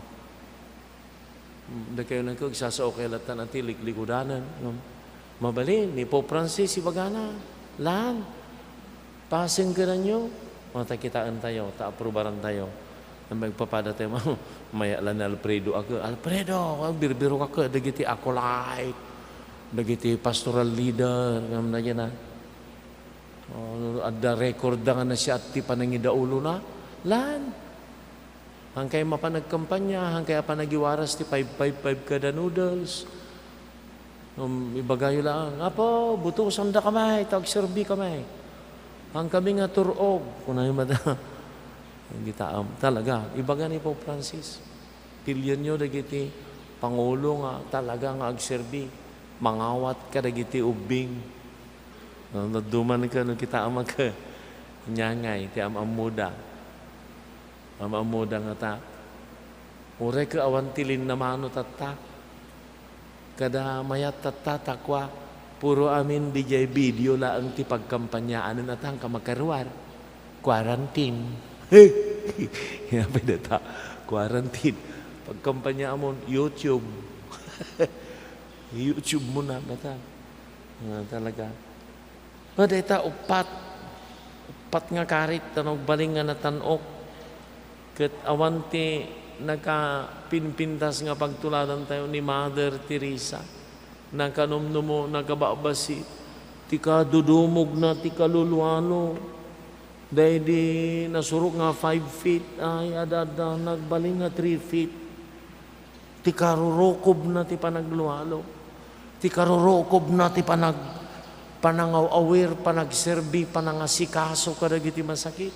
Dakayo nagkag, sasaokay latta ti liklikudanan. Mabalin, ni Pope Francis, ibagana, lan, pasengkeranyo. O, ta kitaentayo, ta aprubarantayo. Nang magpapada tayo, maya la ni Alfredo, ako, "Alfredo, birbirok ako, dagiti acolyte, dagiti pastoral leader," ngam na yan, ah. O, adda record da nga nasiat ti panangidaulona. Lan. Hankay mapan agkampanya, hankay a panagiwaras ti five five five kada noodles. Um, ibagayo laeng, "Apo, butosanda kamay, ta agserbi kamay. Hankami nga tur-og," kunayo mata. Gitaam, talaga, ibaga ni Pope Francis, "Pilienyo dagiti pangulo nga talaga nga agserbi, mangawat kadagiti ubbing." No, naduman ka, no, kitaam ka, nyangay, ti am-ammoda. Am-ammoda ngata. Uray ket awan ti linnamano tatta. Kada mayat tatta, ta kua, puro amin didiay video laeng ti pagkampanyaan, ata hankam makaruar. Quarantine. Kaya pwede ta, quarantine. Pagkampanya amon, YouTube. YouTube mo na, bata. Ah, talaga. No, dayta uppat, uppat nga karit, ta nagbalin nga natan-ok. Ket awan ti nakapimpintas nga pagtuladantayo ni Mother Teresa. Nakanumnumo, nakababasi, ti kadudumogna ti kaluluano. Daydi nasurok nga five feet, ay, adda, adda, nagbalin nga three feet. Ti karurukobna ti panaglualo. Ti karurukobna ti panag-, panangaw-awir, panagserbi, panangasikaso kadagiti masakit.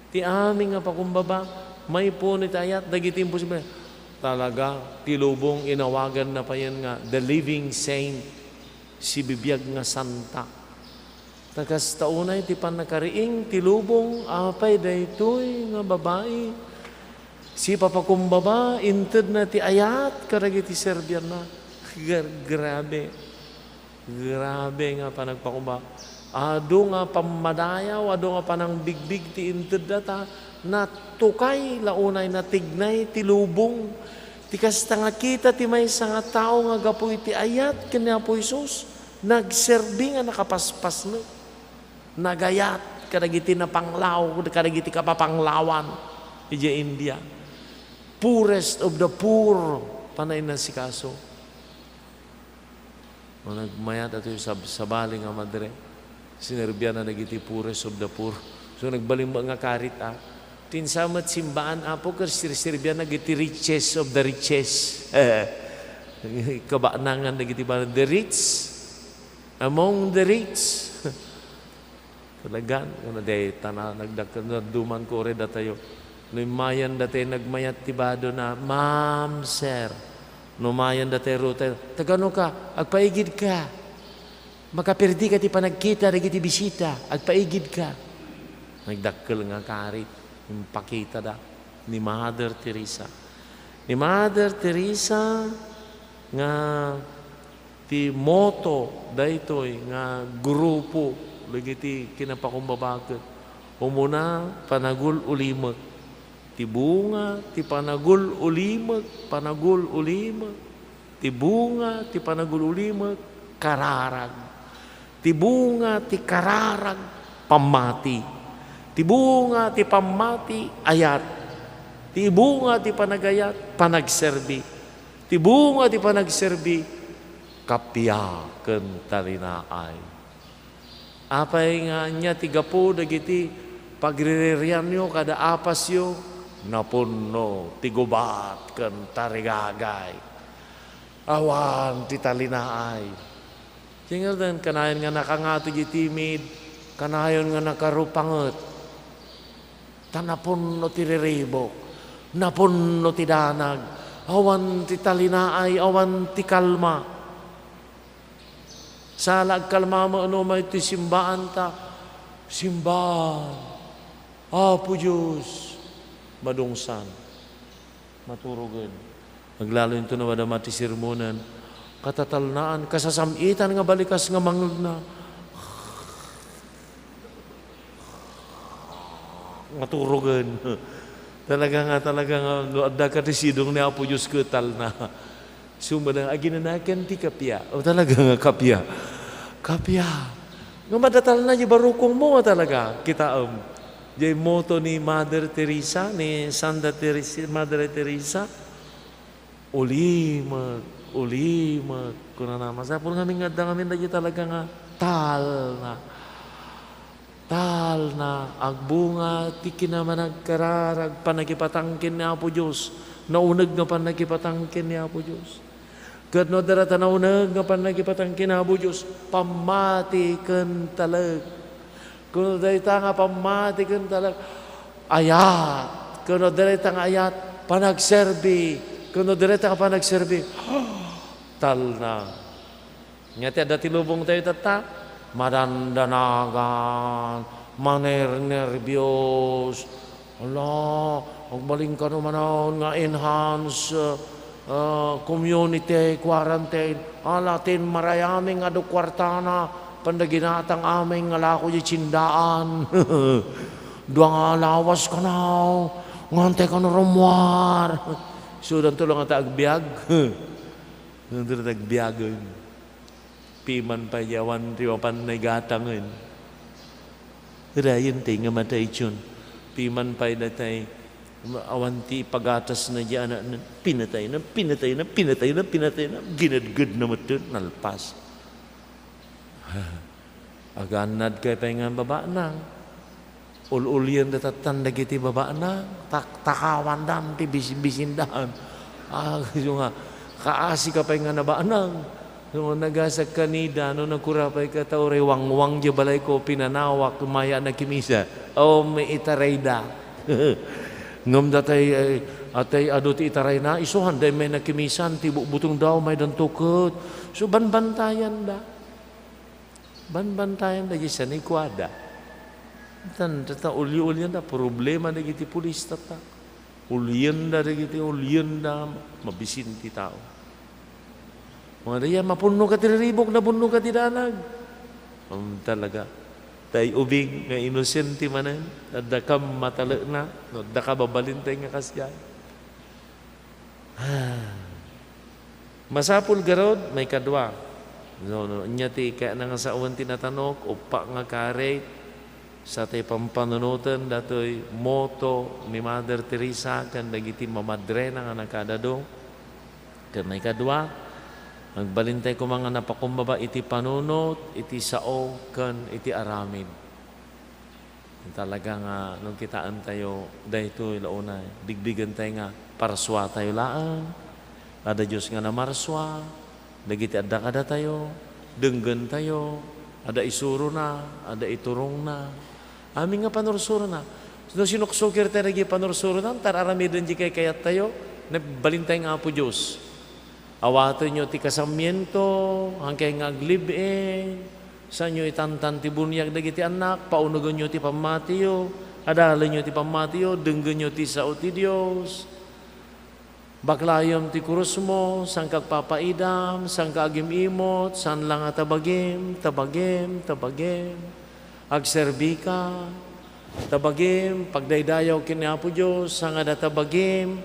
Ti amin nga pakumbaba, maipuno iti ayat dagiti imposible. Talaga, ti lubong inawaganna payen nga the living saint, sibibiag nga santa. Ta kasta unay ti pannakariing ti lubong, apay daytoy nga babai? Sipapakumbaba, intedna ti ayat kadagiti serbianna. Gra-, grabe. Grabe nga panagpakumbaba. Adu nga pammadayaw, adu nga panangbigbig ti intedda, ta natukay la unay, natignay ti lubong. Ti kasta nga kita ti maysa nga tao nga gapu iti ayat ken ni Apo Jesus, nagserbi nga nakapaspasnek. Nagayat kadagiti napanglaw, kadagiti kapapanglawan idiay India. Poorest of the poor, panay nasikaso. O, nagmayat datoy sab-, sabali nga madre. Sinerbianna dagiti poorest of the poor. So, nagbalin met nga karit, ah. Ti insa met simbaan, Apo, ket sir-, serbianna dagiti richest of the richest. Kabanangan dagiti ba-, the rich among the rich. Talagan, kuna dayta na, nagdakkel, naduman ko uri datayo. No immayan datayo nagmayat ti bado na, "Ma'am, sir." No mayan datayo rutayo, "Tagano ka? Agpaigid ka. Makaperdi ka ti panagkita dagiti bisita. Agpaigid ka." Nagdakkel nga karit, impakitada ni Mother Teresa. Ni Mother Teresa nga ti motto daytoy nga grupo dagiti kinapakumbaba ket Umuna, panagul-ulimek. Ti bunga ti panagul-ulimek, panagul-ulimek. Ti bunga ti panagul-ulimek, kararag. Ti bunga ti kararag, pammati. Ti bunga ti pammati, ayat. Ti bunga ti panagayat, panagserbi. Ti bunga ti panagserbi, kappia ken talinaay. Apay nga ania ti gapu dagiti pagriririanyo kada apasyo? Napunno ti gubat ken tarigagay. Awan ti talinaay. Ti ngaruden, kanayon nga nakangato ti timid, kanayon nga nakarupanget. Ta napunno ti riribuk, napunno ti danag, awan ti talinaay, awan ti kalma. Sala agkalma met no umay ti simbaanta. Simbaan, Apo Dios, madungsan, maturogen. Aglalo into no madama ti sermonen, katatalnaan, kasasam-itan nga balikas nga mangngegna. Maturogen. Talaga nga, talaga nga, no adda ka ti sidong ni Apo Dios, ketalna. Sumada, aginanakan ti kappia. O, talaga nga kappia. Kappia. Nga madatalna ti barukongmo nga talaga. Kitaem. Diay motto ni Mother Teresa, ni Santa Teresa, Mother Teresa. Ulimek, ulimek, kunana, masapul ngamin nga adda ngamin dagiti talaga nga talna. Talna, agbunga ti kinamanagkararag, pannakipatang ken ni Apo Dios, nauneg nga pannakipatang ken ni Apo Dios. Ket no adda dayta nauneg nga pannakipatang ken ni Apo Dios, pammati ken talek. Ket no dayta nga pammati ken talek, ayat. Ket no dayta nga ayat, panagserbi. Ket no dayta nga panagserbi, talna. Nya ti adda ti lubongtayo tatta, madandanagan, manernerbios. Ala, agbalin kano manen nga enhance, ah, community quarantine. Ala, tin marayaming adu kuartana, pandaginatang aming nga lako di tindaan. Dua nga lawas kanaw, ngantay kano rummuar. So, danto lang ata agbiag. Danto lang agbiagen. Piman pay di awan ti mapan naigatangen. Rayen tay nga matay tion. Piman pay datay awan ti ipagatasna di anakna. Pinatayna, pinatayna, pinatayna, pinatayna. Ginedgedna met, nalpas. Agannad kay pay nga babanang. Ul-ulienda tattan dagiti babanang, tak-, takawandan ti bis-, bisindan. Ah, isu nga, kaasi ka pay nga nabanang. So, nagasak kanida, no, nagkura pay ka, ta uray wangwang di balayko, pinanawak, maya nakimisa. O, may itarayda. Ngem datay, eh, atay adu ti itarayna, isuhan, day may nakimisan, ti butbutengda, may danto ket. So, banbantayan da. Banbantayan dagiti sanikuada. Tan, tatta, uli-ulienda, problema dagiti pulis, tatta. Ulienda dagiti, ulienda, mabisin ti tao. Mga daya, mapunno ka ti riribuk, napunno ka ti danag. Um, talaga. Tay ubing nga inosente manen, adda kam matalekna, no, adda ka babalintay nga kasdiay. Masapul garud, maikadua. No, no, ania ti kayatna nga sawen ti natanok, uppa nga karit, sa tay pampanunoten datoy motto ni Mother Teresa ken dagiti mamadrena nga nakaad-adu. Ken maikadua, agbalintay koma nga napakumbaba iti panunot, iti sao, ken iti aramid. Talaga nga, no kitaentayo, daytoy la unay, bigbigentayo nga parsuatayo laeng. Adda Dios nga namarsua, dagiti adda kadatayo, denggentayo, adda isurona, adda iturongna. Amin nga panursurona. No sinuksukirtayo dagiti panursurona, ta aramiden di kaykayattayo, nabalintay nga Apo Dios. Awatenyo ti kasamiento, hankay nga aglive-in, saanyo itantan ti buniag dagiti annak, paunogenyo ti pammatiyo, adalenyo ti pammatiyo, denggenyo ti sao ti Dios. Baklayem ti krusmo, saanka agpapaidam, saanka agim-imot, saan la nga tabagim, tabagim, tabagim. Agserbika, Ta bagim, pagdaydayaw ken ni Apo Dios, sangad a ta bagim,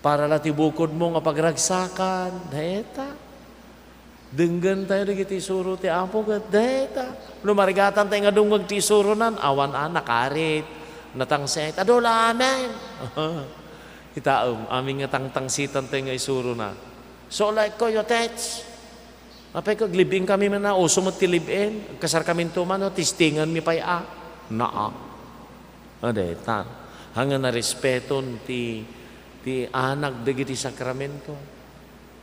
para la ti bukodmo nga pagragsakan, dayta. Denggentayo dagiti isuro ti Apo ket dayta. No marigatantay nga dumngeg ti isuronan, awan a nakarit, natangsit, adu la amin. Kitaem, amin nga tangtangsitantayo nga isurona. So like ko, you teach. Apay ko, live-in kami man na, uso met ti live-in. Agkasarkaminto man, no, testinganmi pay a. Naa. A, dayta. Haan nga narespeton ti, ti anak dagiti sakramento.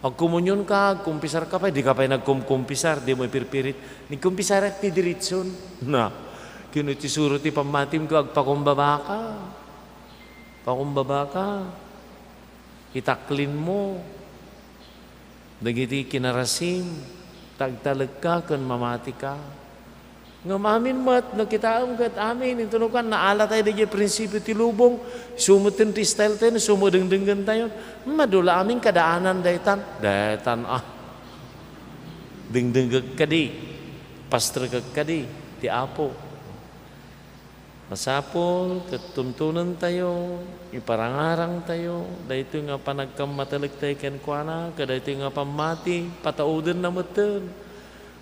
Agkomunionka, agkumpisarka pay, dika pay nagkumkumpisar, dimo ipirpirit. Nagkumpisarak ti diretson. Na, kino ti suro ti pammatim ko, agpakumbabaka. Pakumbabaka. Itaklinmo dagiti kinarasim, tagtalekka ken mamatika. Ngem amin met, no kitaem ket amin, intonokan, naalatay daydiay prinsipio ti lubong, isu metten ti style tayo, isu met dengdenggentayo. Madu la amin kadaanan daytan. Daytan, ah. Dengdengngek kadi, pastrekek kadi ti Apo. Masapul ket tuntunentayo, iparangarangtayo, daytoy nga panagkammatalektayo kenkuana, kadaytoy nga pammati, pataudenna metten.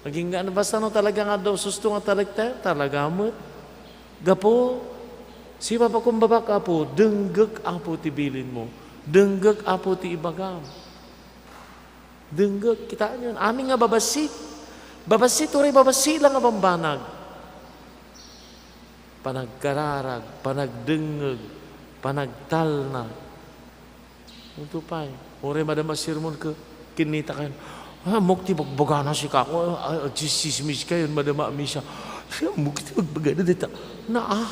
Agingga, basta no talaga nga adda ususto nga talektayo, talaga met. Gapu, sipapakumbabak, Apo, denggek, Apo, ti bilinmo. Denggek, Apo, ti ibagam. Denggek, kitaenyo, amin nga babassit. Babassit, uray babassit la nga bambanag. Panagkararag, panagdengngeg, panagtalna. Ito pay, uray madama sermon ket kinnita kayo. Ah, ammok ti bagbagana sika ko, ah, ah, tsismis kayo, madama misa. Ammok ti bagbagana dita. Naa.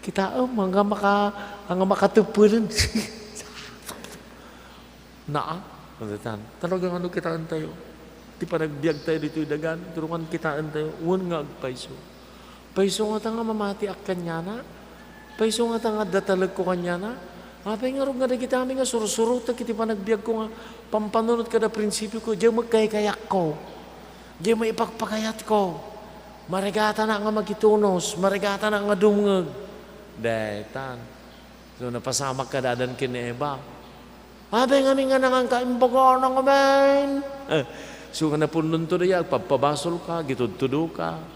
Kitaem, nga maka, nga makatepelen. Naa, daytan. Talaga nga no kitaentayo ti panagbiagtayo ditoy dagan, turongan kitaentayo, wen nga agpayso. Payso ngata nga mamatiak kaniana? Payso ngata nga adda talekko kaniana? Apay ngarud nga dagiti amin nga sursurotek iti panagbiagko nga pampanunot kada prinsipioko, diay met kaykayakko. Diay met ipakpakayatko. Marigatanak nga makitunos, marigatanak nga dumngeg. Daytan. So, napasamak kada Adan ken ni Eva. Apay ngamin nga nanganka, imbagana ngamin. Eh, so, nga napunnonto dayta, agpabpabasolka, gitudtudoka.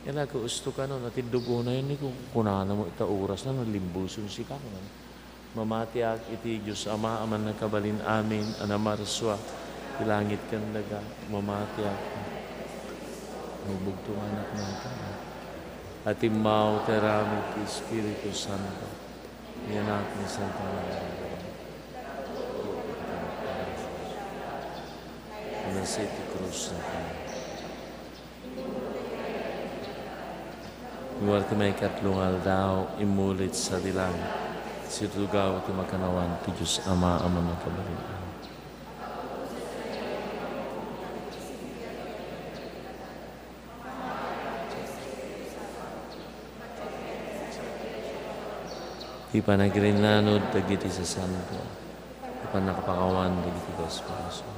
Yan ako, usto ka, no, natiddog unay ni ko, kunana mo, ita oras na, nalimbuson si ka, no? Mamatiak iti Dios Ama, a mannakabalin amin, a namarsua ti langit ken daga. Mamatiak. Magbugto nga anak natin. Atimmaw ti aramid ti Espiritu Santo. Ni anak ni Santa Maria. Nasi ti krus na tayo. Lugar ti maikatlo nga aldaw, immuli ti sadi langit. Situgaw ti makannawan ti Dios Ama a mannakabalin. Ti panagrinnanud dagiti sasanto, ti pannakapangawan dagiti basbasol.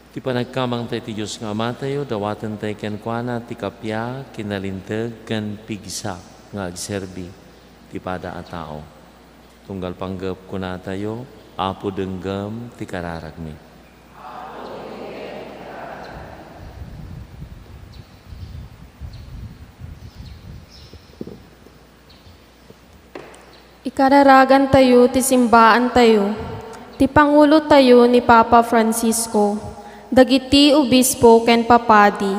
Ti panagkamangtayo ti Dios nga Amatayo, dawatentayo kenkuana ti kappia, kinalinteg, ken pigsa nga agserbi ti pada a tao. Tunggal panggep, kunatayo, Apo, denggem ti kararagmi. Ikararagantayo ti simbaantayo, ti pangulotayo ni Papa Francisco, dagiti obispo ken papadi,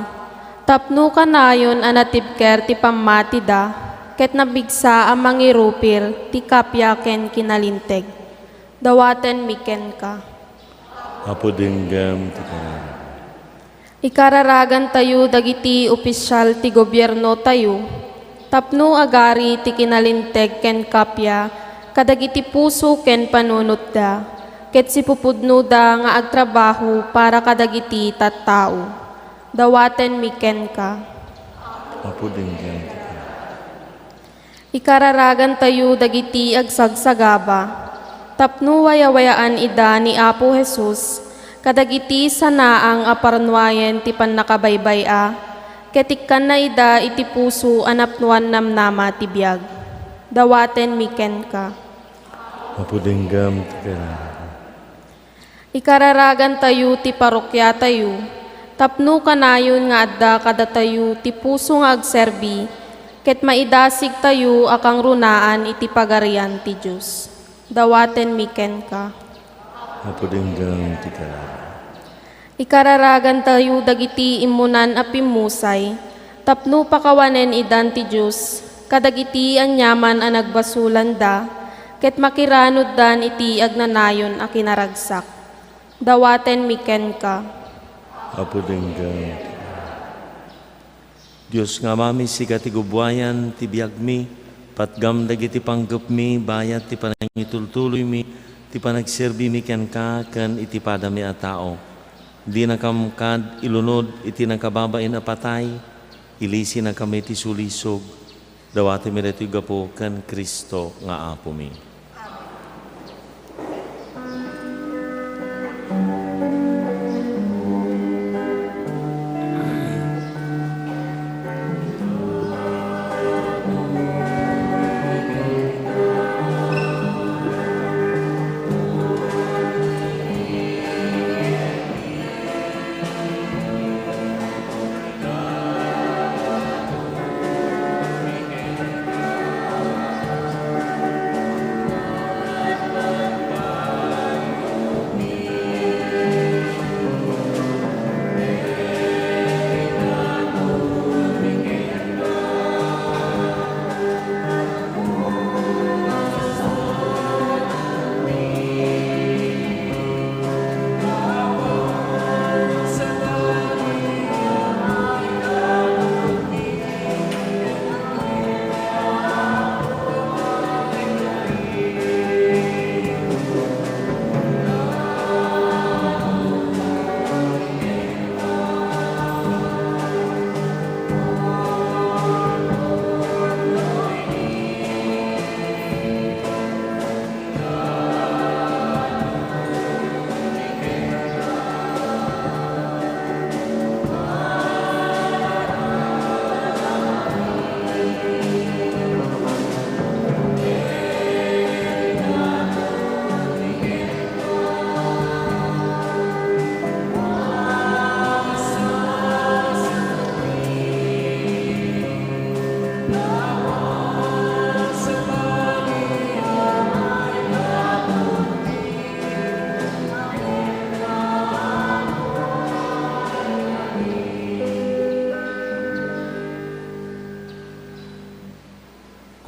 tapno kanayon a natibker ti pammatida ket napigsa a mangirupir ti kappia ken kinalinteg. Dawatenmi kenka. Apo, denggem ti kararagmi. Ikararagantayo dagiti opisial ti gobiernotayo tapno agari ti kinalinteg ken kappia kadagiti puso ken panunotda, ket sipupudnoda nga agtrabaho para kadagiti tattao. Dawatenmi kenka. Apo, denggem ti kararagmi. Ikararagantayo dagiti agsagsagaba, tapno wayawayaan ida ni Apo Jesus, Kadagiti sanaang a parnuayen ti pannakabaybay-a, ket ikkanna ida iti puso a napnoan namnama ti biag. Dawatenmi kenka. Apo, denggem ti kailangan. Ikararagantayo ti parokiatayo, tapno kanayon nga adda kadatayo ti puso nga agserbi, ket maidasigtayo a kangrunaan iti Pagarian ti Dios. Dawatenmi kenka. Apo, denggem ti kailangan. Ikararagantayo dagiti immunan a pimmusay, tapno pakawanen idan ti Dios kadagiti aniaman a nagbasolanda, ket makiranuddan iti agnanayon a kinaragsak. Dawatenmi kenka. Apo, denggem. Dios nga Amami, sika ti gubuayan ti biagmi, patgam dagiti panggepmi, bayat ti panangitultuloymi, ti panagserbimi kenka ken iti padami a tao. Dinakam kad ilunod iti nakababain a patay, ilisinakami ti sulisog. Dawatemi daytoy gapu ken Cristo nga Apomi.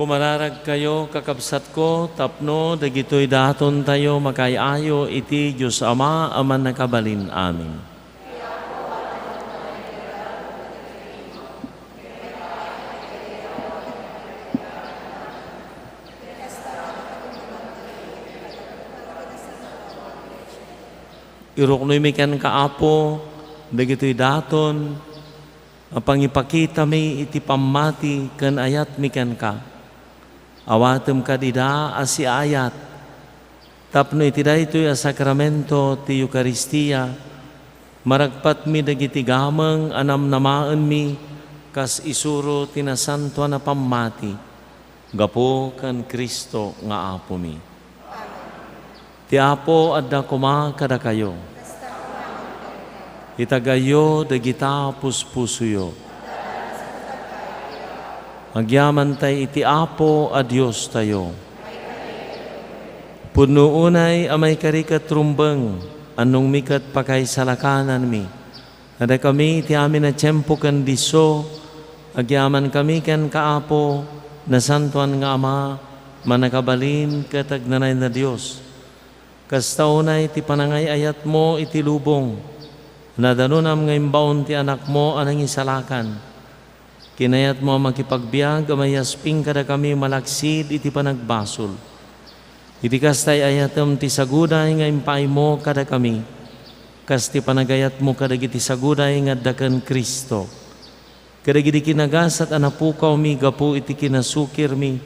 Kumararagkayo, kakabsatko, tapno dagitoy datontayo makaay-ayo iti Dios Ama a Mannakabalin-amin. Iruknoymi kenka, Apo, dagitoy daton a pangipakitami iti pammati ken ayatmi kenka. Awatem kad ida a siaayat, tapno iti daytoy a sakramento ti Eukaristia, maragpatmi dagiti gameng a namnamaenmi kas isuro ti nasantoan a pammati, gapu ken Cristo nga Apomi. Ti Apo adda koma kadakayo. Itagayyo dagita puspusoyo. Agyamantay iti Apo a Diostayo. Pudno unay a maikari ket rumbeng, annongmi ket pakaisalakananmi. Kadakami iti amin a tiempo ken disso, agyamankami kenka, Apo, Nasantoan nga Ama, Mannakabalin ket Agnanayon a Dios. Kasta unay ti panangay-ayatmo iti lubong, nadanonam nga imbaon ti Anakmo a Nangisalakan. Kinayatmo a makipagbiag a maiasping kadakami malaksid iti panagbasol. Iti kasta, ay-ayatem ti saguday nga impaaymo kadakami, kas ti panagayatmo kadagiti saguday nga adda ken Cristo. Kadagidi kinagasat a napukawmi gapu iti kinasukirmi,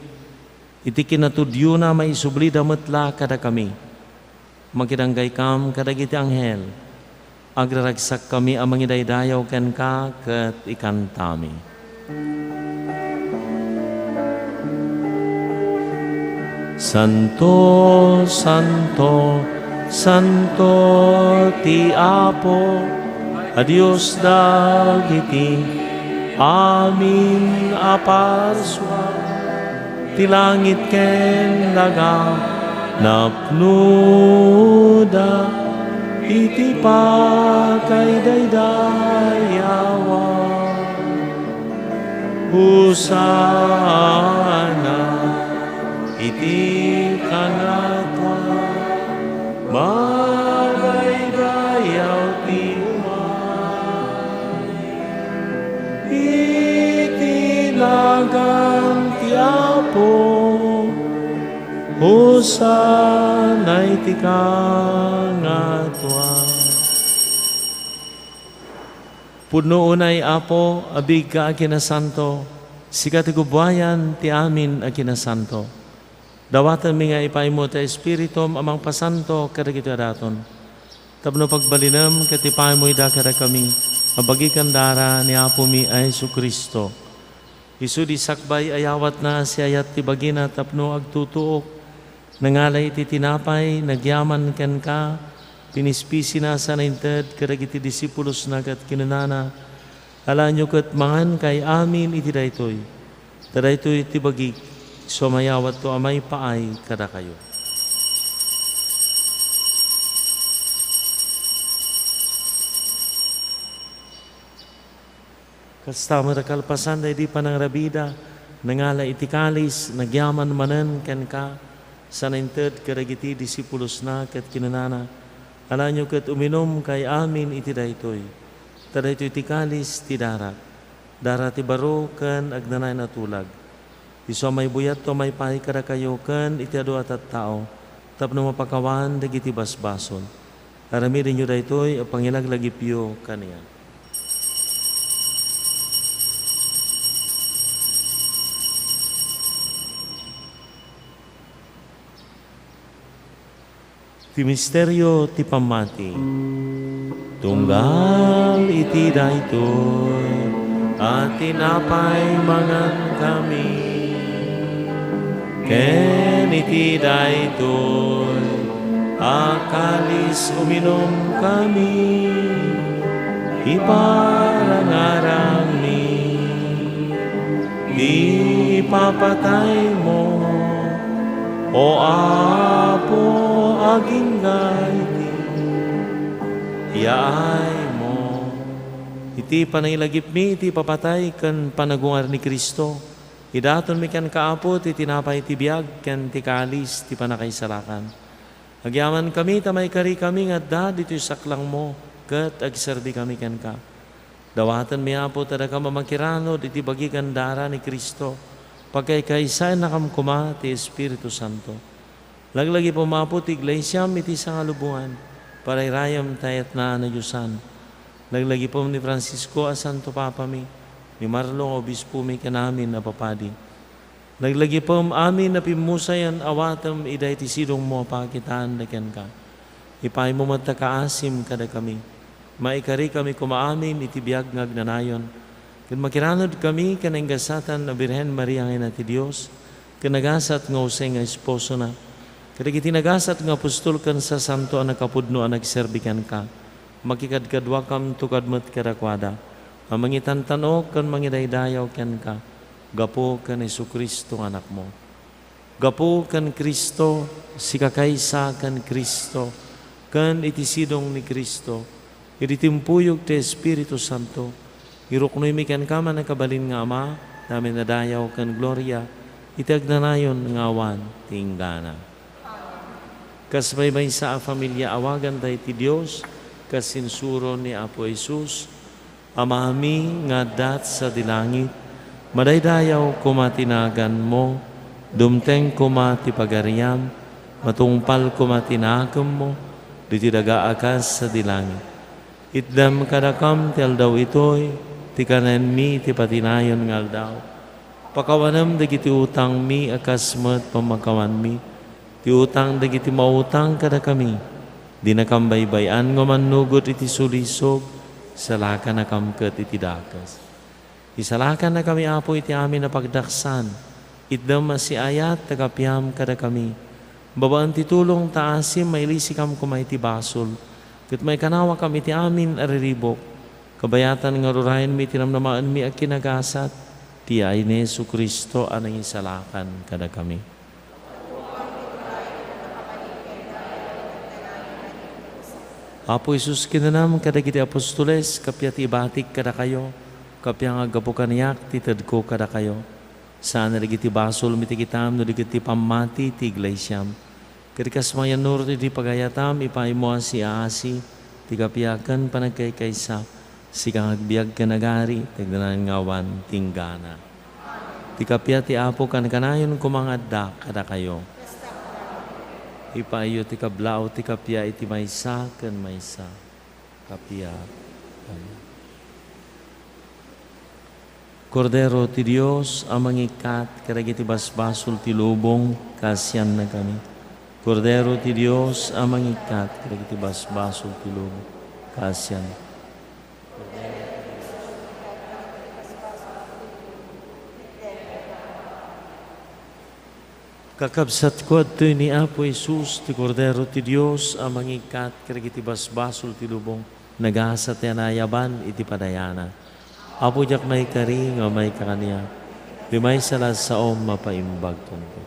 iti kinatudyona, maisublida met la kadakami. Makidanggaykam kadagiti anghel, Agraragsakkami a mangidaydayaw kenka ket ikantami. Santo, santo, santo ti Apo a Dios dagiti amin a parsua. Ti langit ken daga napnoda iti pakaidaydayawan. Hosanna iti kangatoan. Madaydayaw ti umay iti nagan ti Apo. Hosanna iti kangatoan. Pudno unay, Apo, a biigka a kinasanto, sika ti gubuayan ti amin a kinasanto. Dawatenmi nga ipaaymo ti Espiritum a mangpasanto kadagiti adaton, tapno pagbalinem ket ipaaymo ida kadakami a bagi ken dara ni Apomi a Jesu-Cristo. Isu di sakbay a yawatna, siayat ti bagina tapno agtutuok. Nangala iti tinapay, nagyaman kenka, pinispisina sa nainted kadagiti disipulosna ket kinunana, "Alaenyo ket mangankay amin iti daytoy. Ta daytoy ti bagik, isu a mayawatto a maipaay kadakayo." Kasta met a kalpasan daydi panangrabida, nangala iti kalis, nagyaman manen kenka, sa nainted kadagiti disipulosna ket kinunana, "Alaenyo ket uminumkay amin iti daytoy. Ta daytoy ti kalis ti darak, dara ti baro ken agnanayon a tulag. Isu a maibuyatto a maipaay kadakayo ken iti adu a tattao tapno mapakawan dagiti basbasol. Aramidenyo daytoy a pangilaglagipyo kaniak." Ti misterio ti pammati. Tunggal iti daytoy a tinapay mangankami, ken iti daytoy a kalis uminumkami, iparangarangmi ti ipapataymo, O Apo, agingga iti yaaymo. Iti panangilagipmi iti ipapatay ken panagungar ni Cristo, idatonmi kenka, Apo, ti tinapay ti biag ken ti kalis ti pannakaisalakan. Agyamankami ta maikarikami nga adda ditoy saklangmo ket agserbikami kenka. Dawatenmi, Apo, ti dakam a makiranod iti bagi ken dara ni Cristo, pagkaykaysaennakam koma ti Espiritu Santo. Laglagipem, Apo, ti Iglesiam iti sangalubongan, parayrayam ta yatna a nadiosan. Laglagipem ni Francisco a Santo Papami, ni Marlo nga Obispomi ken amin a papadi. Laglagipem amin a pimmusayan, awatem ida iti sidongmo a pakitaan kenka. Ipaaymo met ta kaasim kadakami. Maikarikami koma amin iti biag nga agnanayon, ket makiranudkami ken nagasatan a Birhen Maria nga Ina ti Dios, ken nagasat nga Jose nga esposona, kadagiti nagasat nga apostol ken sasanto a nakapudno a nagserbi kenka. Makikadkaduakam tukad met kadakuada a mangitantan-ok ken mangidaydayaw kenka. Gapu ken Jesu-Cristo nga Anakmo. Gapu ken Cristo, sika kaysa ken Cristo, ken iti sidong ni Cristo, idi timpuyog ti Espiritu Santo, iruknoymi kenka, mannakabalin nga Ama, ti amin a dayaw ken gloria, iti agnanayon nga awan ti inggana. Kas maymaysa a familia, awagan tayo ti Dios, kas insuro ni Apo Jesus, Amami nga adda sadi langit, madaydayaw koma ti naganmo, dumteng koma ti pagariam, matungpal koma ti nakemmo, ditoy daga a kas sadi langit. Itdem kadakam ti aldaw itoy, ti kanenmi ti patinayon nga aldaw. Pakawanem dagiti utangmi a kas met pamakawanmi ti utang dagiti mautang kadakami. Dinakam baybay-an nga mannugot iti sulisog, salakannakam ket iti dakes. Isalakannakami, Apo, iti amin a pagdaksan. Itdem a siayat ta kapiam kadakami. Babaen ti tulong ta asim, mailisikam koma iti basol, ket maikanawakam iti amin a riribuk. Kabayatan nga rurayenmi iti namnamaenmi a kinagasat, ti yaay ni Jesu-Cristo a nangisalakan kadakami. Apo Jesus, kinunam kadagiti apostoles, kappia ti ibatik kadakayo, kappia nga aggapu kaniak ti tedko kadakayo. Saan dagiti basolmi ti kitam no di ket ti pammati ti iglesiam. Ket kas mayannurot iti pagayatam, ipaaymo a siaasi ti kappia ken panagkaykaysa, sika nga agbiag ken agari, ti agnanayon nga awan tinggana. Ti kappia ti Apo kankanayon koma nga adda kadakayo. Ipaayyo ti kablaaw ti kappia iti maysa ken maysa. Kappia. Amen. Kordero ti Dios a mangikkat kadagiti basbasol ti lubong, kaasiannakami. Kordero ti Dios a mangikkat kadagiti basbasol ti lubong, kaasian. Kakabsatko, adtoy ni Apo Jesus, ti Kordero ti Dios a mangikkat kadagiti basbasol ti lubong, nagasat ti anayaban iti padayana. Apo, diak maikari nga maika kaniak, ti maysa la a saom mapaimbagton.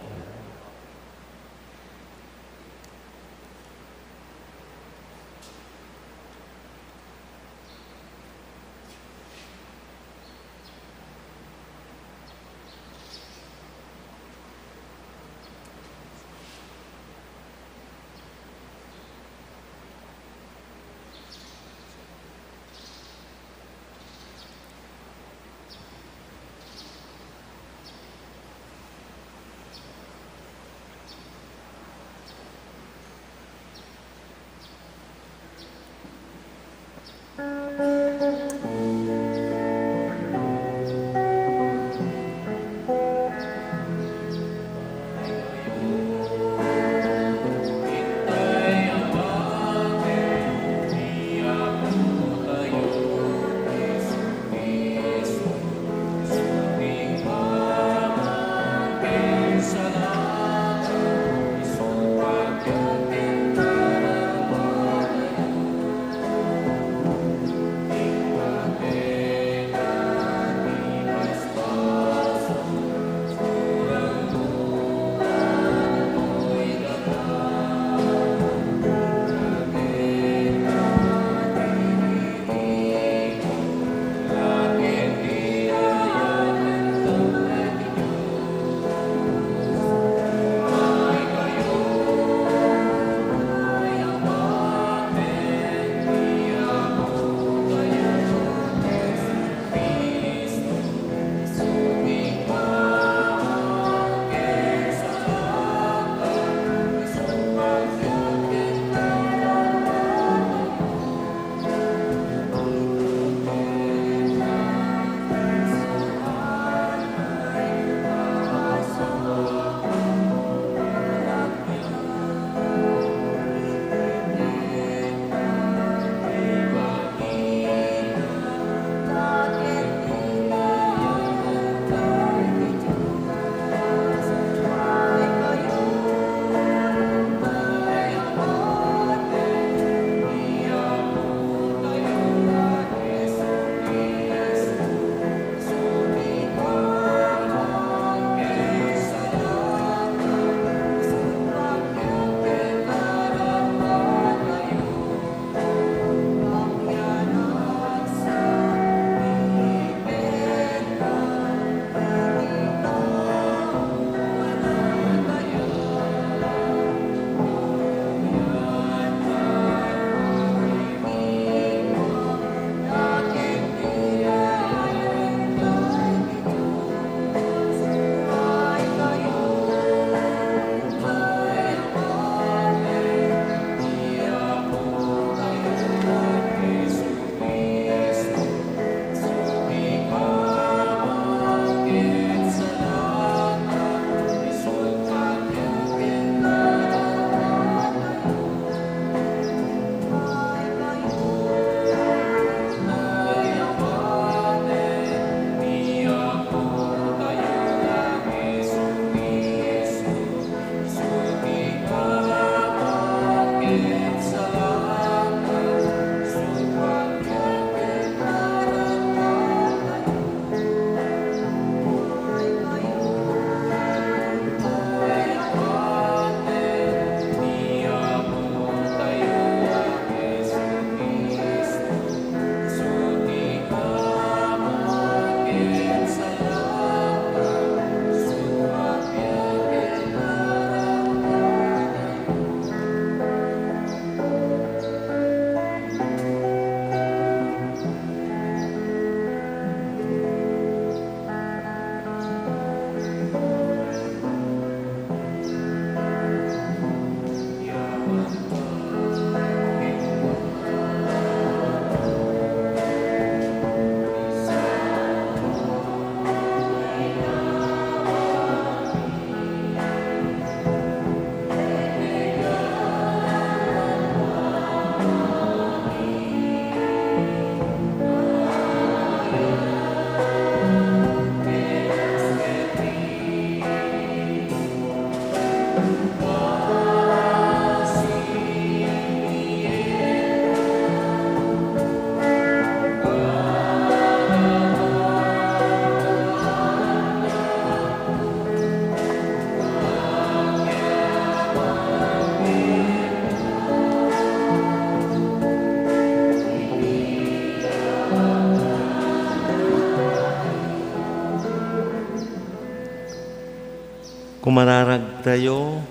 Kumararagtayo,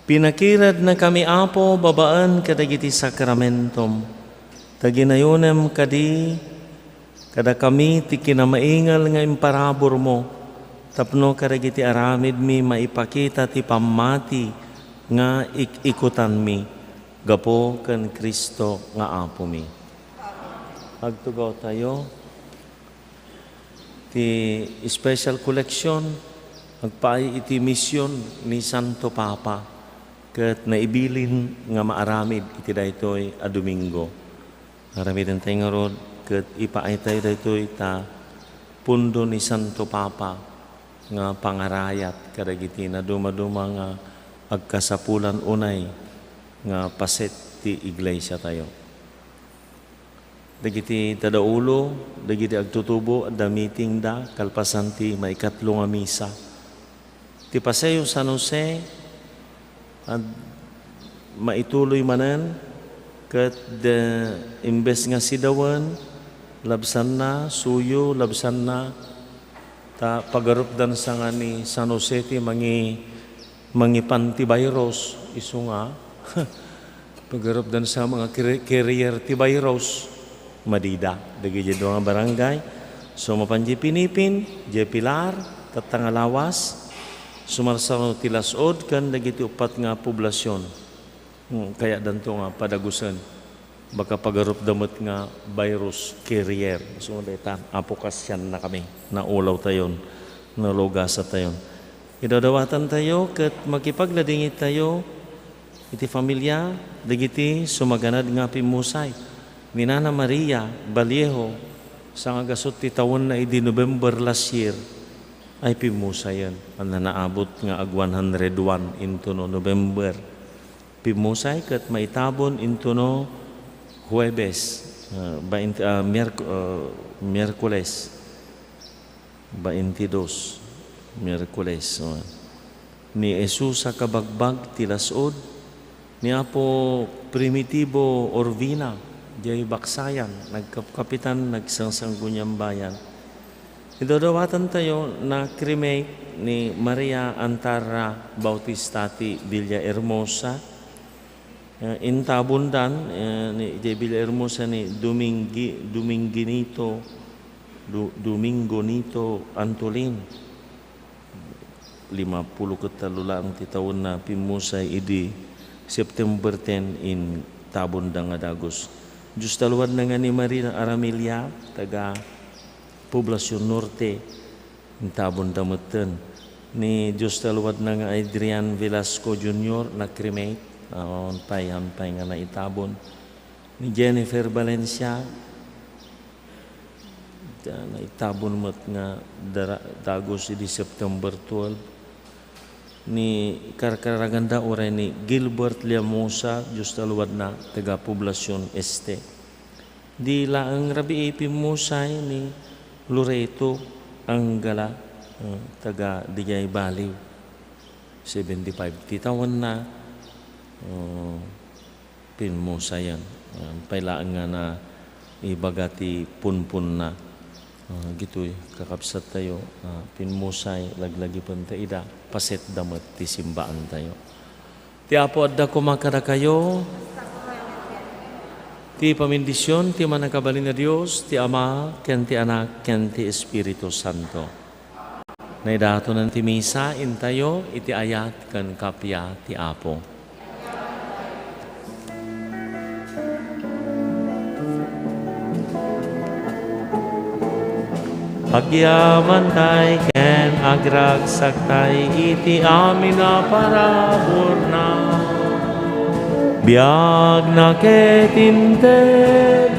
pinakiradnakami, Apo, babaen kadagiti sakramentom, ta ginayonem kadi kadakami ti kinamaingal nga imparaburmo tapno kadagiti aramidmi maipakita ti pammati nga ik-ikutanmi gapu ken Cristo nga Apomi. Agtugawtayo. Ti special collection agpaay iti mision ni Santo Papa ket naibilin nga maaramid iti daytoy a Domingo. Aramidentayo ngarud ket ipaaytayo daytoy ta pundo ni Santo Papa nga pangarayat kadagiti nadumaduma nga agkasapulan unay nga paset ti iglesiatayo. Dagiti tadaulo, dagiti agtutubo, adda meetingda kalpasan ti maikatlo nga misa. Ti Paseo San Jose, ad-, maituloy manen, ket de, imbes nga sidawen, labsanna, suyo, labsanna, ta pagarupdansa nga ni San Jose ti mangi-, mangipan ti virus, isu nga, pagarupdansa nga car-, carrier ti virus, madida. Dagiti dua nga barangay, so mapan diay Pinipin, diay Pilar, tatta nga lawas, sumarsaro ti Las-ud, ken dagiti uppat nga poblasion. Hmm, kayatdanto nga padagusen. Baka pagarupda met nga virus carrier. So, dayta, Apo, kasiannakami. Naulawtayon, nalugasatayon. Idawdawatantayo ket makipagladingitayo iti familia dagiti sumaganad nga pimmusay. Ni Nana Maria Vallejo, saan nga gasut ti tawenna idi November last year, ay pimmusayen. Ania, naabot nga ag one hundred one intono November. Pimmusay ket maitabon intono Huwebes, ah, bain-, ah, Mierk-, ah, Miyerkules, baintidos, Miyerkules, oh. Ni Jesus a kabagbag ti Las-ud, ni Apo Primitibo Orvina, diay Baksayan, nagkapkapitan, nagsangsanggunian bayan. Idawdawatantayo, na-cremate ni Maria Antarra Bautista ti Villahermosa. Eh, intabondan, eh, ni, idiay Villahermosa ni Dominggi-, Dominginito, Do-, Domingo Nito Antolin. Limapulo ket tallo laeng ti tawenna, pimmusay idi September ten, intabonda nga dagus. Dios ta luadna nga ni Maria Aramilla, taga Poblacion Norte, intabonda metten. Ni Dios ta luadna nga Adrian Velasco Junior, na-cremate, awan pay, awan pay nga naitabon. Ni Jennifer Valencia, ta-, naitabon met nga dara-, dagus idi September twelve. Ni karkararaganda uray ni Gilbert Llamosa, Dios ta luadna, taga Poblacion Este. Di laeng rabii, pimmusay ni Loreto Angala, eh, taga diay Baliw. Seventy-five ti tawenna, eh, pimmusayan. Awan pay laeng nga naibaga ti punponna. Ah, gitoy, kakabsattayo, ah, pimmusay, laglagipenta ida, pasetda met ti simbaantayo. Ti Apo adda koma kadakayo. Ti pamindision ti Mannakabalin a Dios, ti Ama, ken ti Anak, ken ti Espiritu Santo. Naidatonan ti misa, intayo iti ayat ken kappia ti Apo. Agyamantay ken agragsaktay iti amin a paraburna. Biagna ket inted.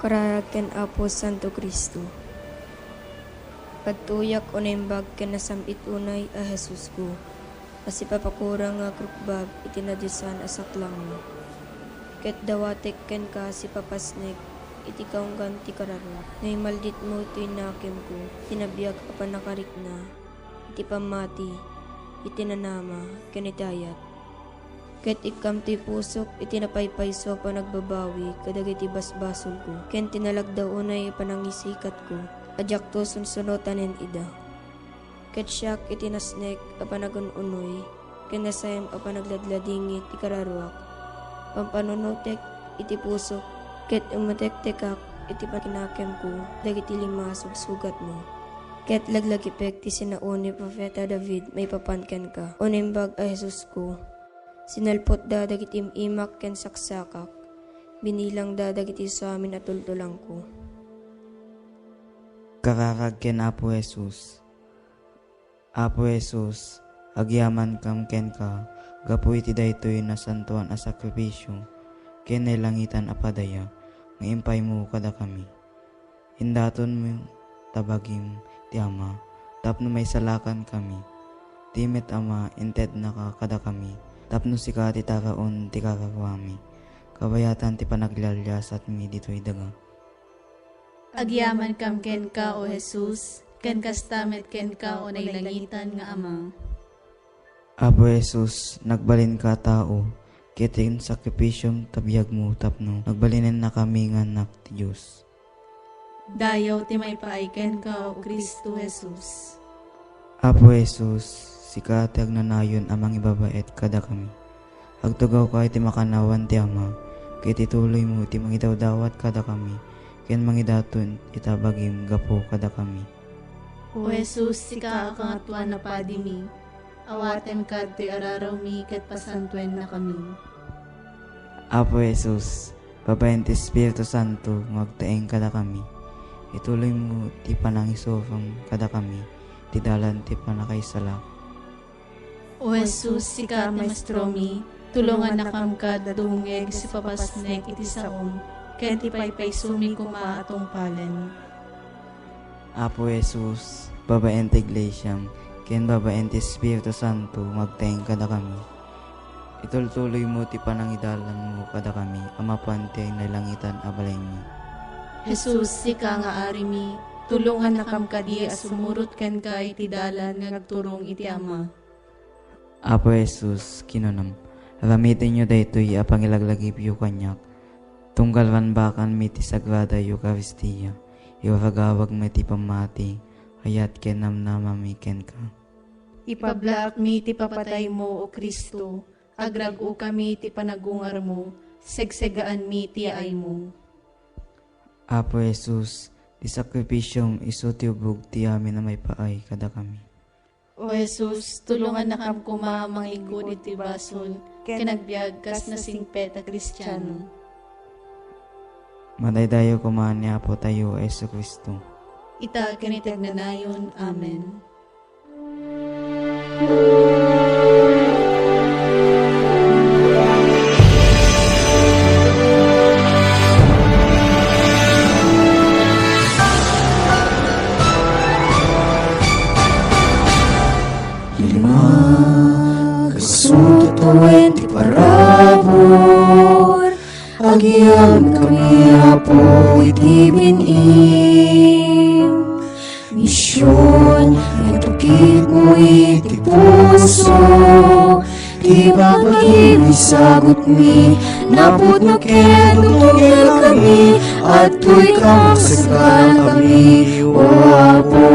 Kararag ken Apo Santo Cristo. Agtuyak o naimbag ken nasam-it unay a Jesusko, a sipapakurang nga agrukbab iti nadiosan a saklangmo. Ket dawatek kenka sipapasnek iti kaunggan ti kararuak. No imalditmo toy nakemko, ti nabiag a pannakarikna, iti pammati, iti nanama, ken iti ayat. Ket ikkam ti pusok iti napaypayso a panagbabawi kadagiti basbasolko, ken ti nalagda unay a panangisikatko a diakto sunsunotanen ida. Ket siak iti nasnek a panagun-unoy, ken nasayam a panagladladingit ti kararuak. Pampanunotek iti pusok, ket umetektekak iti pakinakemko dagiti lima a sugsugatmo. Ket laglagipek ti sinaon ni Profeta David maipapan kenka, o Naimbag a Jesusko. Sinalpotda dagiti im-imak ken saksakak. Binilangda dagiti samin a tultulangko. Kararag ken Apo Jesus. Apo Jesus, agyamankam kenka gapu iti daytoy nasantoan a sakrifisio ken nailangitan a padaya nga impaymo kadakami. Indatonmo ta bagim ti Ama tapno maisalakankami. Ti met Ama, intednaka kadakami tapno sika ti taraon ti kararuami, kabayatan ti panaglialiasatmi ditoy daga. Agyamankam kenka, O Jesus, ken kasta met kenka, O nailangitan nga Ama. Apo Jesus, nagbalinka a tao, ket insakrifisiom ta biagmo tapno nagbalinennakami nga annak ti Dios. Dayaw ti maipaay kenka, O Cristo Jesus. Apo Jesus, sika ti agnanayon a mangibabaet kadakami. Agtugawka iti makannawan ti Ama, ket ituloymo ti mangidawdawat kadakami, ken mangidaton ita bagim gapu kadakami. O Jesus, sika a Kangatoan a Padimi, awatenka ditoy ararawmi ket pasantuennakami. Apo Jesus, babaen ti Espiritu Santo nga agtaeng kadakami, ituloymo ti panangisurom kadakami ti dalan ti pannakaisala. O Jesus, sika a Maestromi, tulongannakam kad dumngeg sipapasnek iti saom, ken ti paypaysomi koma a tungpalen. Apo Jesus, babaen ti Iglesiam, ken babaen ti Espiritu Santo, nga agtaeng kadakami. Itultuloymo ti panangidalanmo kadakami a mapan ti nailangitan a balaymi. Jesus, sika nga Arimi, tulongannakam kadi a sumurot kenka iti dalan nga agturong iti Ama. Apo Jesus, kinunam, aramitenyo daytoy a pangilaglagipyo kaniak. Tunggal banbakanmi ti Sagrada Eukaristia, iwaragawagmi ti pammati, ayat ken namnamami kenka. Ipablaakmi ti papataymo, O Cristo, agrag-okami ti panagungarmo, segsegaanmi ti yaaymo. Apo Jesus, ti sakrifisiom isu ti ubog ti amin a maipaay kadakami. O Jesus, tulongannakam koma a mangikkud iti basol ken agbiag kas nasingpet a Kristiano. Madaydayaw koma ni Apotayo a Jesu-Cristo. Ita ken iti agnanayon. Amen. Lima, kasutuen ti parabur, agyamankami, Apo, iti bin-im. Mision, intukitmo iti puso, ti babagim, isagutmi, napudno ket tutunggelkami, adtoy kasaganankami, O Apo.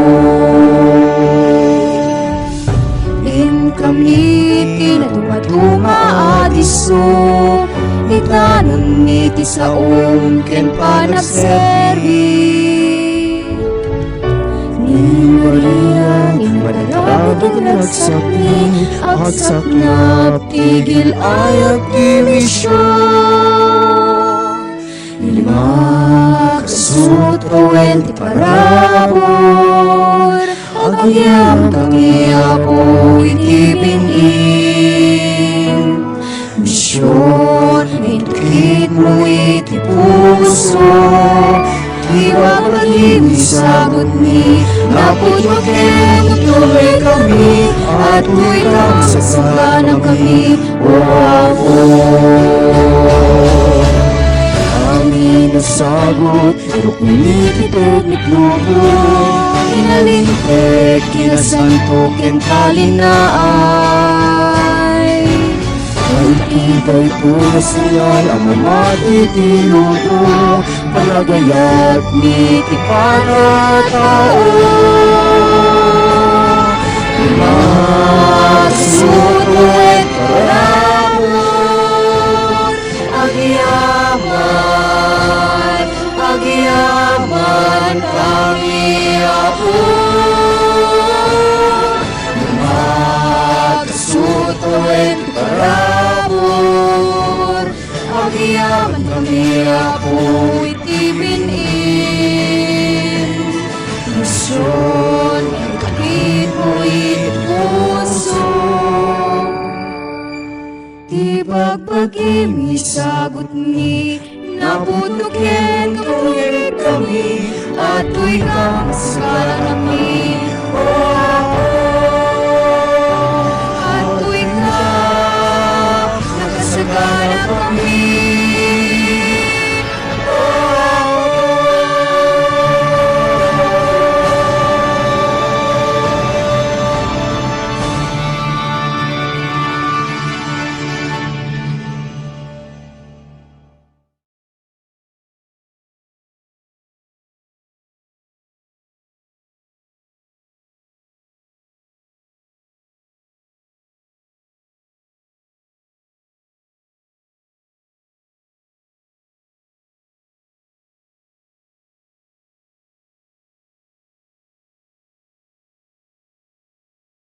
Inkami ti nadumaduma a disso, itanonmi ti saom ken panagserbi. Ni Maria, ni Maria, nagsakni, agsaknap ti gil-ayat ti mision. Lima, kasutuen ti parabur, agyamankami, Apo, iti bin-im. Mision, intukitmo iti puso, Sagutmi, napudyo ken tuloy kami, at tuloy kang sagsanganam kami, O Apo. Amin a sagut, rukni ti teknik lubo, inalingpet, kinasanto, ken talinaay. Ay, iti daytoy a signal a mamati ti lubo, panagayat ni ti panatao.